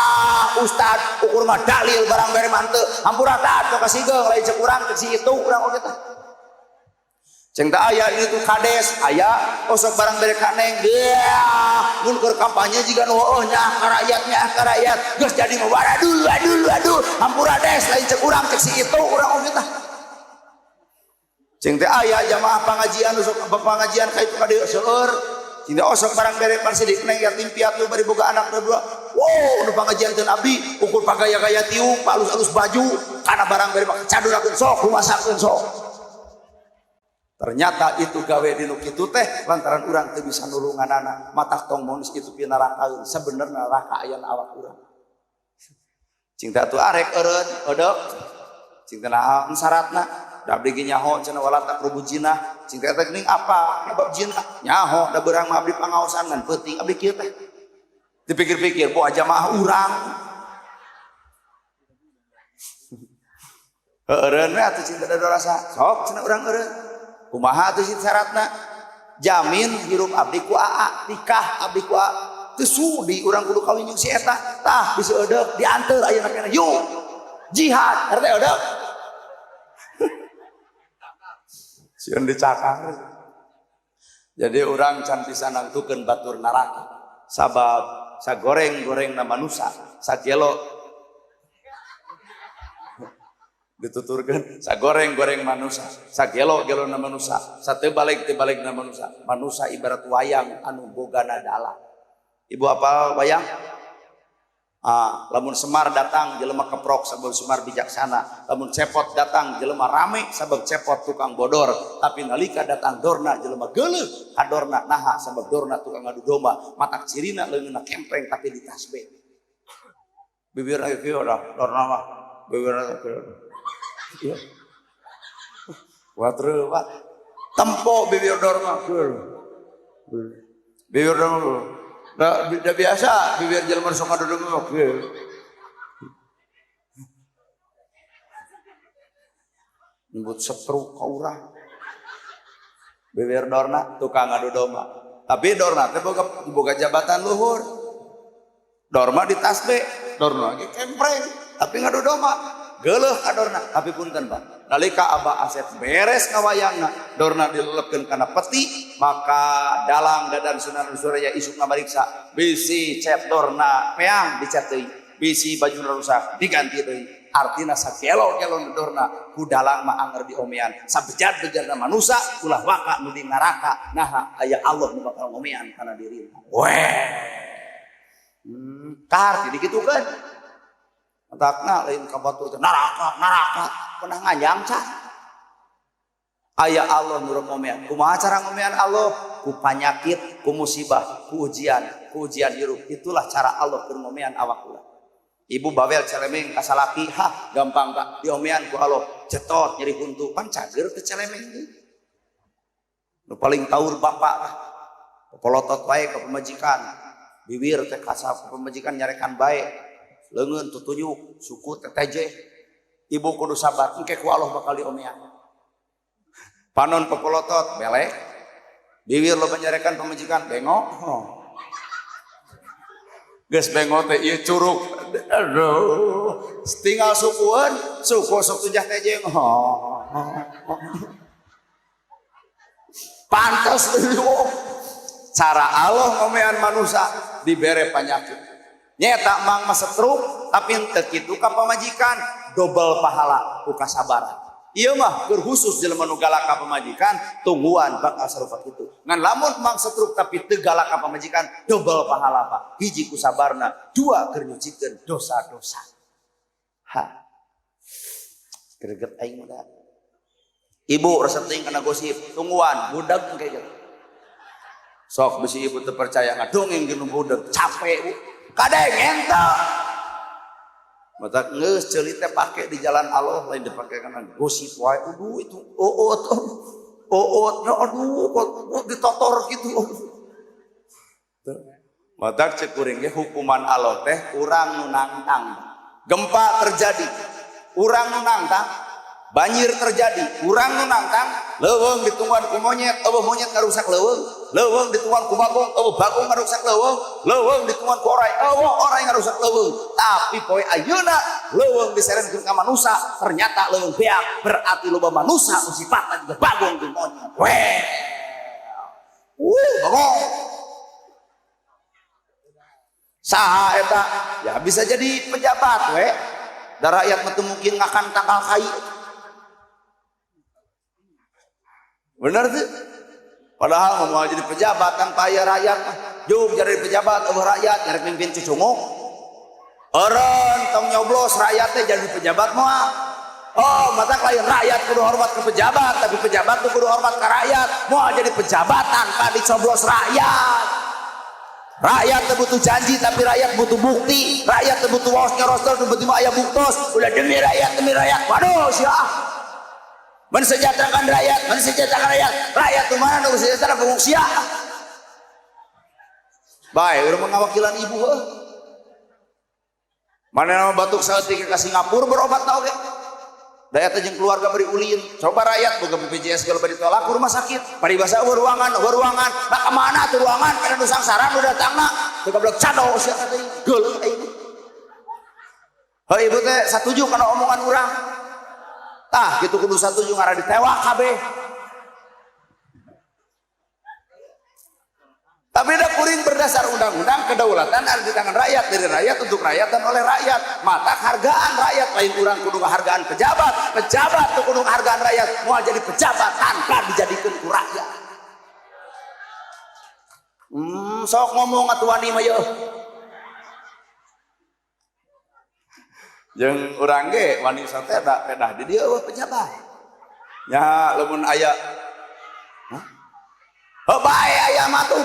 ustad ukur mah dalil barang bere mah henteu, hampura tad lah kasih geung, lain cek urang cek si itu urang oge tah. Cing teh aya di ditu kades, aya osok barang bere ka neng. Deah, mun keur kampanye jiga nu heueuh nyaah ka rakyat, nyaah ka rakyat. Geus jadi mah waduh aduh aduh, hampura des lain cek urang cek si itu urang oge tah. Cing teh aya jamaah pangajian sok pengajian ka itu ka dieu seueur. Cing osok barang bere parsidik neng yatim piatu bari boga anak dua. Wow, nu pangajiankeun abdi ukur pagaya-gaya tiung, palus-alus baju, kana barang bere mah cadurakeun sok, rumasakeun sok. Ternyata itu gawe di nu kitu teh lantaran urang teu bisa nulunganana, matak tong monis itu pinarakaeun, sebenarnya neraka aya na awak urang. Cing teh atuh arek eureun, eudek. Cing teh naon syaratna? Da abdi ge nyaho cenah wala taqrabu zina. Cing teh teh geuning apa? Bab zina. Nyaho da beurang mah abdi pangaosan ngan peuting abdi kieu teh. Dipikir-pikir, boh jamaah urang. Eureun we atuh cing teh da rasa. Sok cenah urang eureun. Kumaha atuh sih syaratna? Jamin hirup abdi ku aa, nikah abdi ku aa. Teu sudi urang kudu kawin jeung si eta. Tah bisi eudeuk dianteur ayeuna keneh. Yuk. Jihad, RT eudeuk. Sieun dicakar. Jadi urang can bisa nangtukeun batur neraka. Sabab sagoreng-gorengna manusa, sagelo dituturkan sagoreng-goreng manusia, sagelo-gelona manusia, satebalik-tebalikna manusia. Manusia ibarat wayang anu bogana dalang. Ibu apa wayang? Ah, lamun Semar datang jelema keprok sabab Semar bijaksana, lamun Cepot datang jelema rame sabab Cepot tukang bodor, tapi nalika datang Dorna jelema geuleuh ka Dorna naha sabab Dorna tukang ngadu domba, matak cirina leungeunna kempreng tapi ditasbeh. Bibir aya kieu dah Dorna mah, bibir aya kieu. Iya. Watreu Pak. Tempo bibir Dorna. Bibir Dorna. Da biasa bibir jelema sok ngadu domba kieu. Nyebut setruk ka urang. Bibir Dorna tukang ngadu domba. Tapi Dorna teh boga jabatan luhur. Dorma ditasbeh, Dorna ge kempreng, tapi ngadu domba. Geuleuh ka Dorna, tapi punten Pak. Nalika Abah Asep beres ngawayangna, Dorna dilelepkeun kana peti, maka dalang Dadan Sunan Suraya isuk ngamariksa, bisi cet Dorna peang dicet deui, bisi bajuna rusak diganti deui. Artina sakelo-kelo Dorna ku dalang mah anger diomean, sabejat-bejatna manusa ulah waka nu di neraka, naha aya Allah nu bakal ngomean kana dirina. Weh. Kaharti dikitukeun. Matakna lain ka batur teh neraka, neraka pernah nganjang cah. Aya Allah nu ngomean. Kumaha cara ngomean Allah? Ku panyakit, ku musibah, ku ujian hirup. Itulah cara Allah keur ngomean awak urang. Ibu bawel celemeng ka salaki, hah gampang Pak, diomean ku Allah. Cetot nyeri huntu, pan cager teh celemeng teh. Nu paling taur bapak lah. Polotot wae ka pamajikan. Bibir teh ka pamajikan nyarekan bae. Leungeun tutunjuk, suku teteje. Ibu kudu sabar, engke ku Allah bakal diomean. Panon pepolotot, belek. Bibir lo menyarekan pamajikan, bengok. Oh. Geus bengok teh ieu curug. Aduh, tinggal sukueun, suku sok tujah teje. Oh. Pantes deui. Cara Allah ngomean manusia dibere panyakit. Nyeta mang mah setruk tapi henteu kitu ka pamajikan dobel pahala ku kasabaran. Ieu mah keur khusus jelema nu galak ka pamajikan tungguan bakal sarupa kitu. Ngan lamun mang setruk tapi teu galak ka pamajikan dobel pahala Pak. Hiji ku sabarna, dua keur nyucikeun dosa-dosa. Ha. Greget aing mah. Ibu resep teuing kana gosip, tungguan budak engke gitu. Sok bisi ibu teu percaya ngadongeng jeung budak, capek Bu. Kadeng ente. Mata geus ceuli teh pake di jalan Allah lain dipake kana gosip wae. Aduh itu oot. Oot, aduh kok ditotor kitu. Mata cek kuring ge hukuman Allah teh urang nu nangtang. Gempa terjadi, urang nu nangtang, banjir terjadi, urang nu nangtang, leuweung ditungguan ku monyet, eueuh monyet ngarusak leuweung, leuweung ditungguan ku bagong, eueuh bagong ngarusak leuweung, leuweung ditungguan ku orai, eueuh orai ngarusak leuweung. Tapi poe ayeuna leuweung diserenkeun ka manusa, ternyata leuweung beak, berarti loba manusa nu sifatna juga bagong jeung monyet. Weh. Bagong. Saha eta? Ya bisa jadi pejabat we. Da rakyat mah teu mungkin ngakan tangkal kai. Bener tuh? Padahal mau jadi pejabat tanpa aya rakyat mah. Jug jadi pejabat eueuh rakyat nyari pimpin cucunguk. Eureun tong nyoblos rakyat teh jadi pejabat moal. Oh, mata lain rakyat kudu hormat ke pejabat, tapi pejabat tuh kudu hormat ke rakyat. Moal jadi pejabat tanpa dicoblos rakyat. Rakyat teu butuh janji, tapi rakyat butuh bukti. Rakyat teu butuh waos nyoros terus, teu butuh aya buktos. Udah demi rakyat, demi rakyat. Waduh, sia. Mensejahterakan rakyat, mensejahterakan rakyat. Rakyat tuh mana nu sejahtera pengungsi sia. Bae, urang ngawakilan ibu heuh. Mana nama batuk saeutik ka Singapura berobat tau ge. Da eta jeung keluarga beri ulin. Coba rakyat boga BPJS kalau beri ditolak ke rumah sakit. Paribasa eueuh ruangan, eueuh ruangan. Nah ka mana tuh ruangan? Kana nu sangsara nu datangna. Teu goblok cado sia teh. Geuleuh aing. Heuh ibu teh satuju kana omongan urang. Tah kitu kudu satuju ngarah ditewak kabeh. Tapi da kuring berdasar undang-undang kedaulatan ada di tangan rakyat, dari rakyat untuk rakyat dan oleh rakyat. Mata hargaan rakyat lain urang kudu hargaan pejabat, pejabat tuh kudu hargaan rakyat, moal jadi pejabat tanpa dijadikeun ku rakyat. Sok ngomong atuh wani mah yeuh. Jeung urang ge wani sate da pedah di dieu eueuh pejabat. Nya lamun aya. Hah? Oh, bae aya mah tuh.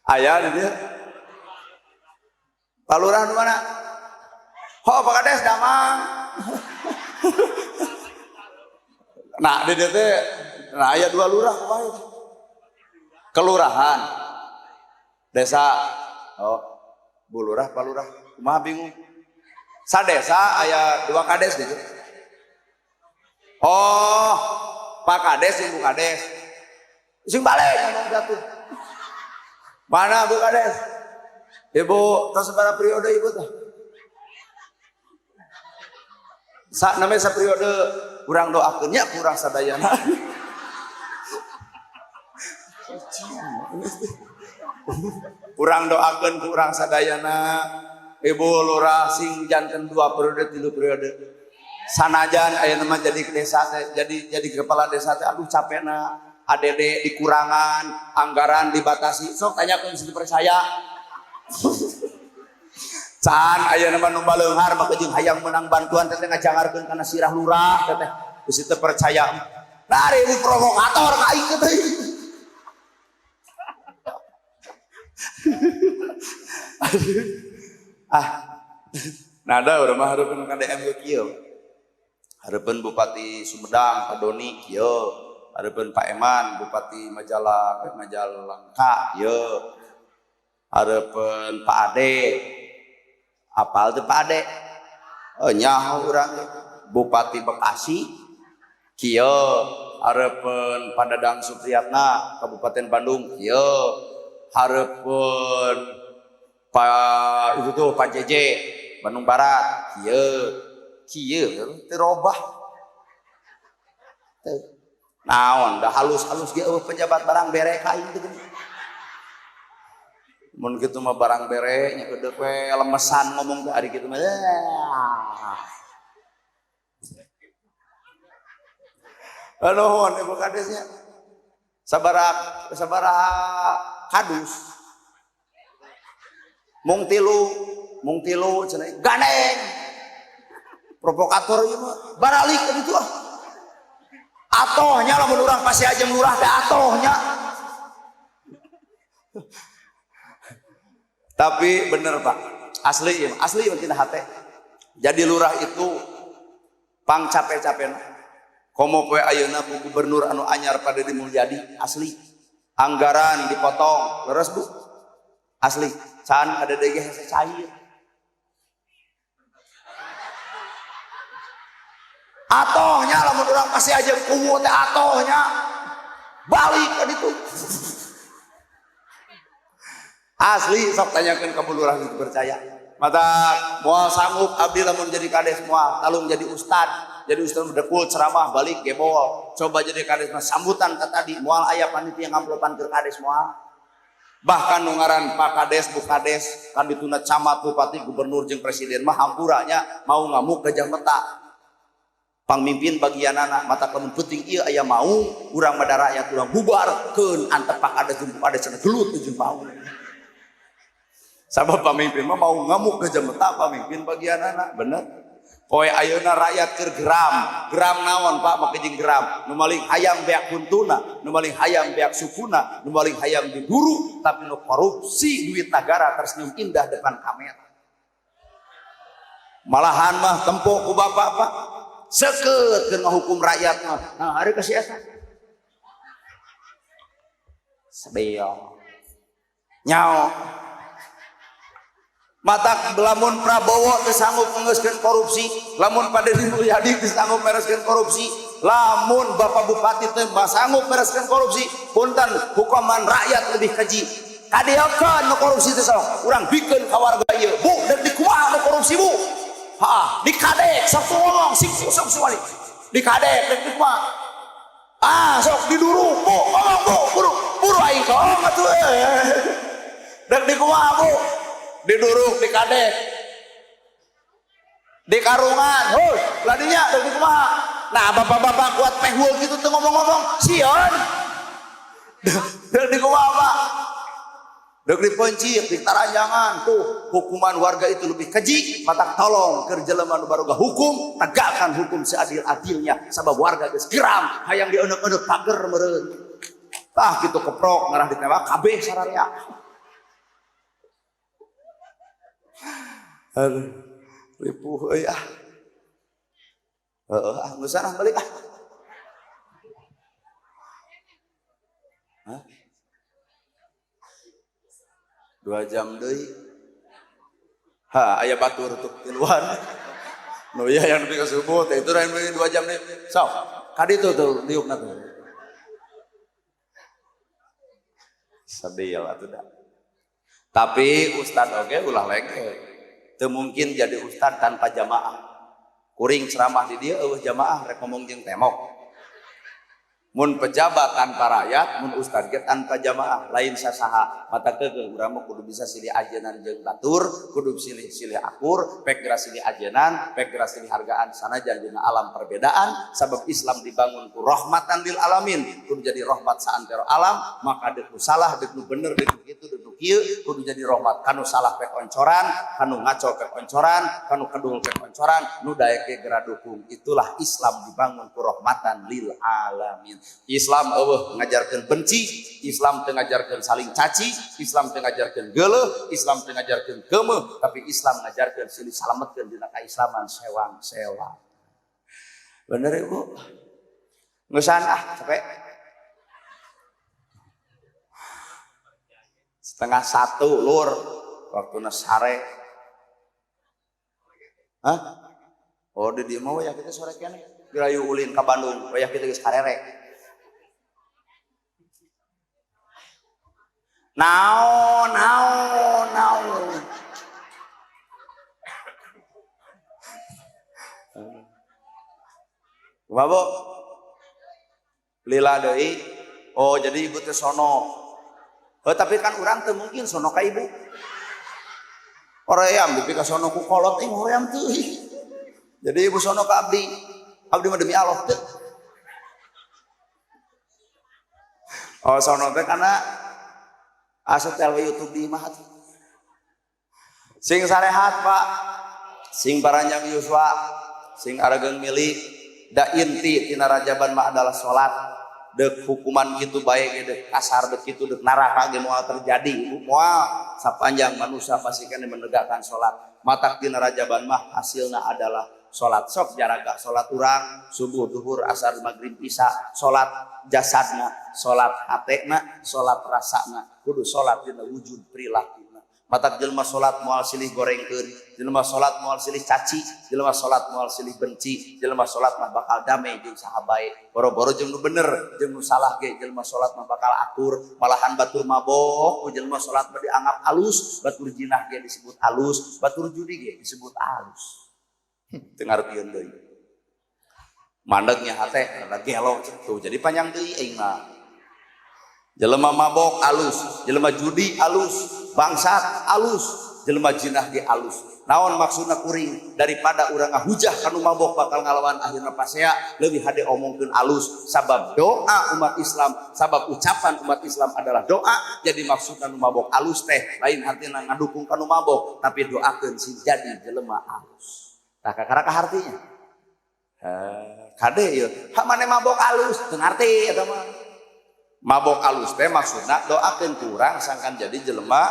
Aya di dieu. Pak Lurah nu mana? Ho, Pak Kades damang. Nah, di dieu teh nah aya dua lurah kumaha teh? Kelurahan. Desa. Oh, Bu Lurah, Pak Lurah, kumaha bingung. Sadesa aya dua kades gitu. Oh, Pak Kades jeung Bu Kades. Sing balik ngomong jatuh. Mana Bu Kades? Ibu, tos sabaraha periode ibu teh? Sa namanya saperiode urang doakeun nya kurang sadayana. Urang doakeun kurang sadayana. Ibu lurah sing janten 2 periode 3 periode. Sanajan aya nama jadi desa teh, jadi kepala desa teh aduh capekna, ADD dikurangan, anggaran dibatasi. Sok tanyakeun situ percaya. Can aya nama nu baleunghar maka jeung hayang menang bantuan teh ngajangarkeun kana sirah lurah teh teh. Geus teu percaya. Nah, ibu provokator ka aing teh. Ah. Nada urang mah hareupeun ka DM ge kieu. Hareupeun Bupati Sumedang Pak Doni kieu, hareupeun Pak Eman Bupati Majalengka kieu. Hareupeun Pak Ade. Apal teu Pak Ade? Oh nyaho urang ge. Bupati Bekasi kieu, hareupeun Pak Dadang Supriyatna Kabupaten Bandung kieu. Hareupeun Pak itu tuh Pak JJ Bandung Barat kieu. Kieu teu robah. Teu. Naon da halus-halus ge eueuh pejabat barang bere ka aing teh geuning. Mun kitu mah barang bere nya geudeuh we lemesan ngomong teh ari kitu mah. Aduh, ibu kadesnya. Sabaraha kadus. Mung tilu cenah gandeng. Provokator ieu mah baralik ka ditu ah. Atohnya lamun urang pasti aja lurah teh atohnya. Tapi bener Pak, asli ieu, asli ieu tina hate. Jadi lurah itu pang capek-capekna. Komo poe ayeuna bu gubernur anu anyar Pak Dedi Mulyadi asli. Anggaran dipotong, leres Bu. Asli, can ada DG hese cair. Atohnya lamun urang pasti aja kuwu teh atohnya. Balik ka ditu. Asli sok tanyakeun ka lurah itu percaya. Mata moal sanggup abdi lamun jadi kades moal, talung jadi ustad. Jadi ustad bedekul ceramah balik gebol. Coba jadi kades mah sambutan ka tadi moal aya panitia ngamplopan keur kades moal. Bahkan nu ngaran Pak Kades, Bu Kades, kan dituna camat, bupati, gubernur jeung presiden mah hampuranya mau ngamuk gajah meta. Pangmimpin bagianana mata lamun penting ieu aya mau urang mah rakyat urang bubarkeun antepak ada jempuk ada cenah gelut jeung mau. Sabab pamimpin mah mau ngamuk ke jemeta pamimpin bagianana, bener. Poe ayeuna rakyat keur geram, geram naon Pak make jeung geram, nu maling hayang beak huntuna, nu maling hayang beak sukuna, nu maling hayang diburu, tapi nu korupsi duit negara tersenyum indah depan kamera. Malahan mah tempo ku bapak Pak. Seukeut keur ngahukum rakyat mah. Nah, hari kasih eta. Sebeo. Nyao. Matak lamun Prabowo teu sanggup ngeuskeun korupsi, lamun Pak Deddy Mulyadi teu sanggup mereskeun korupsi, lamun Bapak Bupati teu sanggup mereskeun korupsi, punten hukuman rakyat lebih keji. Kadieukeun nu korupsi teh sok, urang bikeun ka warga ieu. Bu, deuk dikumaha nu korupsi, Bu? Heeh, dikadek sok ngomong sing sok suwali. Dikadek deuk dikumaha? Ah, sok diduruk, Bu, ngomong Bu, buru, buru aing kaong atuh. Deuk dikumaha, Bu? Diduruk dikadek di karungan, hoi ladinya deuk dikumaha? Nah, bapak-bapak kuat pehul gitu tuh ngomong-ngomong, sieun. Deuk dikumaha, Pak? Deuk dipencit, ditaranjangan tuh hukuman warga itu lebih keji, matak tolong keur jelema nu baroga hukum, tegakkan hukum seadil-adilnya sabab warga geus geram hayang dieuneup-eunup pager meureun. Tah kitu keprok ngarah ditewak kabeh sararea. Aduh, ripuh euy ah. Heeh ah, geus ah balik ah. Hah? 2 jam deui. Ha, aya batur tuh tiluan. Nu ieu yang nepi ka subuh teh itu lain 2 jam deui. Sok, ka ditu tuh liukna tuh. Sedih atuh da. Tapi ustad oge ulah lengket. Teu mungkin jadi ustad tanpa jamaah. Kuring ceramah di dieu eueuh jamaah rek ngomong jeung temok. Mun pejabat tanpa rakyat, mun ustad ge tanpa jamaah, lain sasaha. Mata keukeuh urang mah kudu bisa silih ajenan jeung batur, kudu silih-silih akur, pek geura silih ajenan, pek geura silih hargaan sanajan dina alam perbedaan, sabab Islam dibangun ku rahmatan lil alamin, kudu jadi rahmat saantero alam, maka deuk nu salah, deuk nu bener, deuk nu kitu, deuk nu kieu, kudu jadi rahmat. Kanu salah pek oncoran, kanu ngaco pek oncoran, kanu kedul pek oncoran, nu daek ge geura dukung. Itulah Islam dibangun ku rahmatan lil alamin. Islam eueuh ngajarkeun benci, Islam teu ngajarkeun saling caci, Islam teu ngajarkeun geuleuh, Islam teu ngajarkeun geumeuh, tapi Islam ngajarkeun silih salametkeun dina kaislaman sewang-sewang. Bener Ibu? Ngeusan ah capek. 12:30 lur waktuna sare. Hah? Oh di dieu mah wayah kita sore keneh. Gerayu ulin ka Bandung, wayah kita geus karere. Naon, naon, naon. Kumaha, Bu? Lila deui. Oh, jadi ibu teh sono. Oh, tapi kan urang teu mungkin sono ka ibu. Hoream dupi ka sono ku kolot ing hoream teu. Jadi ibu sono ka abdi. Abdi mah demi Allah teu. Oh, sono teh kana asa tel YouTube di imah atuh. Sing sarehat Pak, sing paranjang yuswa, sing aregeung milik, da inti tina rajaban mah adalah salat. Deuk hukuman kitu bae ge deuk kasar deuk kitu deuk neraka ge moal terjadi, ibu moal sapanjang manusia pasti kana menegakkan salat. Matak tina rajaban mah hasilna adalah salat. Sok jaraga salat urang subuh, duhur, asar, maghrib, isya, salat jasadna, salat hatena, salat rasana, kudu salat dina wujud perilaku. Matak jelema salat moal silih gorengkeun, jelema salat moal silih caci, jelema salat moal silih benci, jelema salat mah bakal damai jeung saha bae. Boro-boro jeung nu bener, jeung nu salah ge jelema salat mah bakal akur, malahan batur mabok ku jelema salat mah dianggap alus, batur jinah ge disebut alus, batur judi ge disebut alus. Teu ngartieun deui. Mandegnya hate rada gelo tuh jadi panjang deui aing mah. Jelema mabok alus, jelema judi alus, bangsat alus, Jelema jinah ge alus. Naon maksudna kuring? Daripada urang ngahujah kanu mabok bakal ngalawan akhirna pasea, leuwih hade omongkeun alus, sabab doa umat Islam, sabab ucapan umat Islam adalah doa. Jadi maksudna nu mabok alus teh lain hartina ngadukung kanu mabok, tapi doakeun sing jadi jelema alus. Tah, kakara kahartinya. Eh, kade ieu, hak maneh mabok alus, teu ngarti eta mah. Mabok alus teh maksudna doakeun kurang sangkan jadi jelema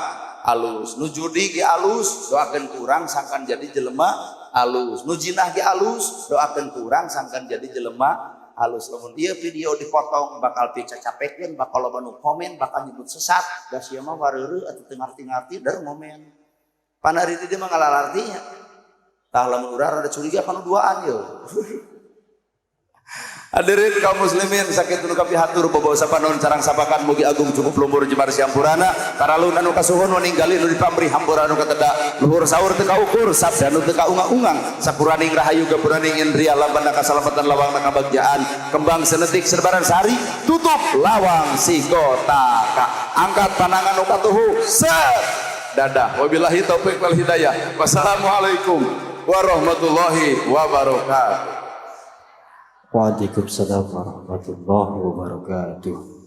alus. Nu judi ge alus, doakeun kurang sangkan jadi jelema alus. Nu jinah ge alus, doakeun kurang sangkan jadi jelema alus. Lamun ieu video dipotong bakal picacapekeun, bakal loba nu komen, bakal nyebut sesat, da sia mah wareureuh atuh teu ngarti-ngarti der ngomen. Pan ari di dieu mah ngalalartinya. Tah, lamun urang rada curiga kanu duaan yeuh. Hadirin kaum muslimin sakitu nu kapihatur, bobo sapanon carang sapakan, mugi agung cukup lumbur jemar siampurana, taralun anu kasuhun ninggali nu dipamrih, hampura anu kateda, luhur saur teu kaukur, sabda nu teu kaunga-ungang, sapuraning rahayu, gapuraning indria, lambana kasalamatan, lawangna kabagjaan, kembang senetik sebaran sari, tutup lawang sikotaka, angkat panangan nu katuhu set dadah. Wabillahi taufik wal hidayah, wassalamualaikum warahmatullahi wabarakatuh. Waalaikumsalam warahmatullahi wabarakatuh.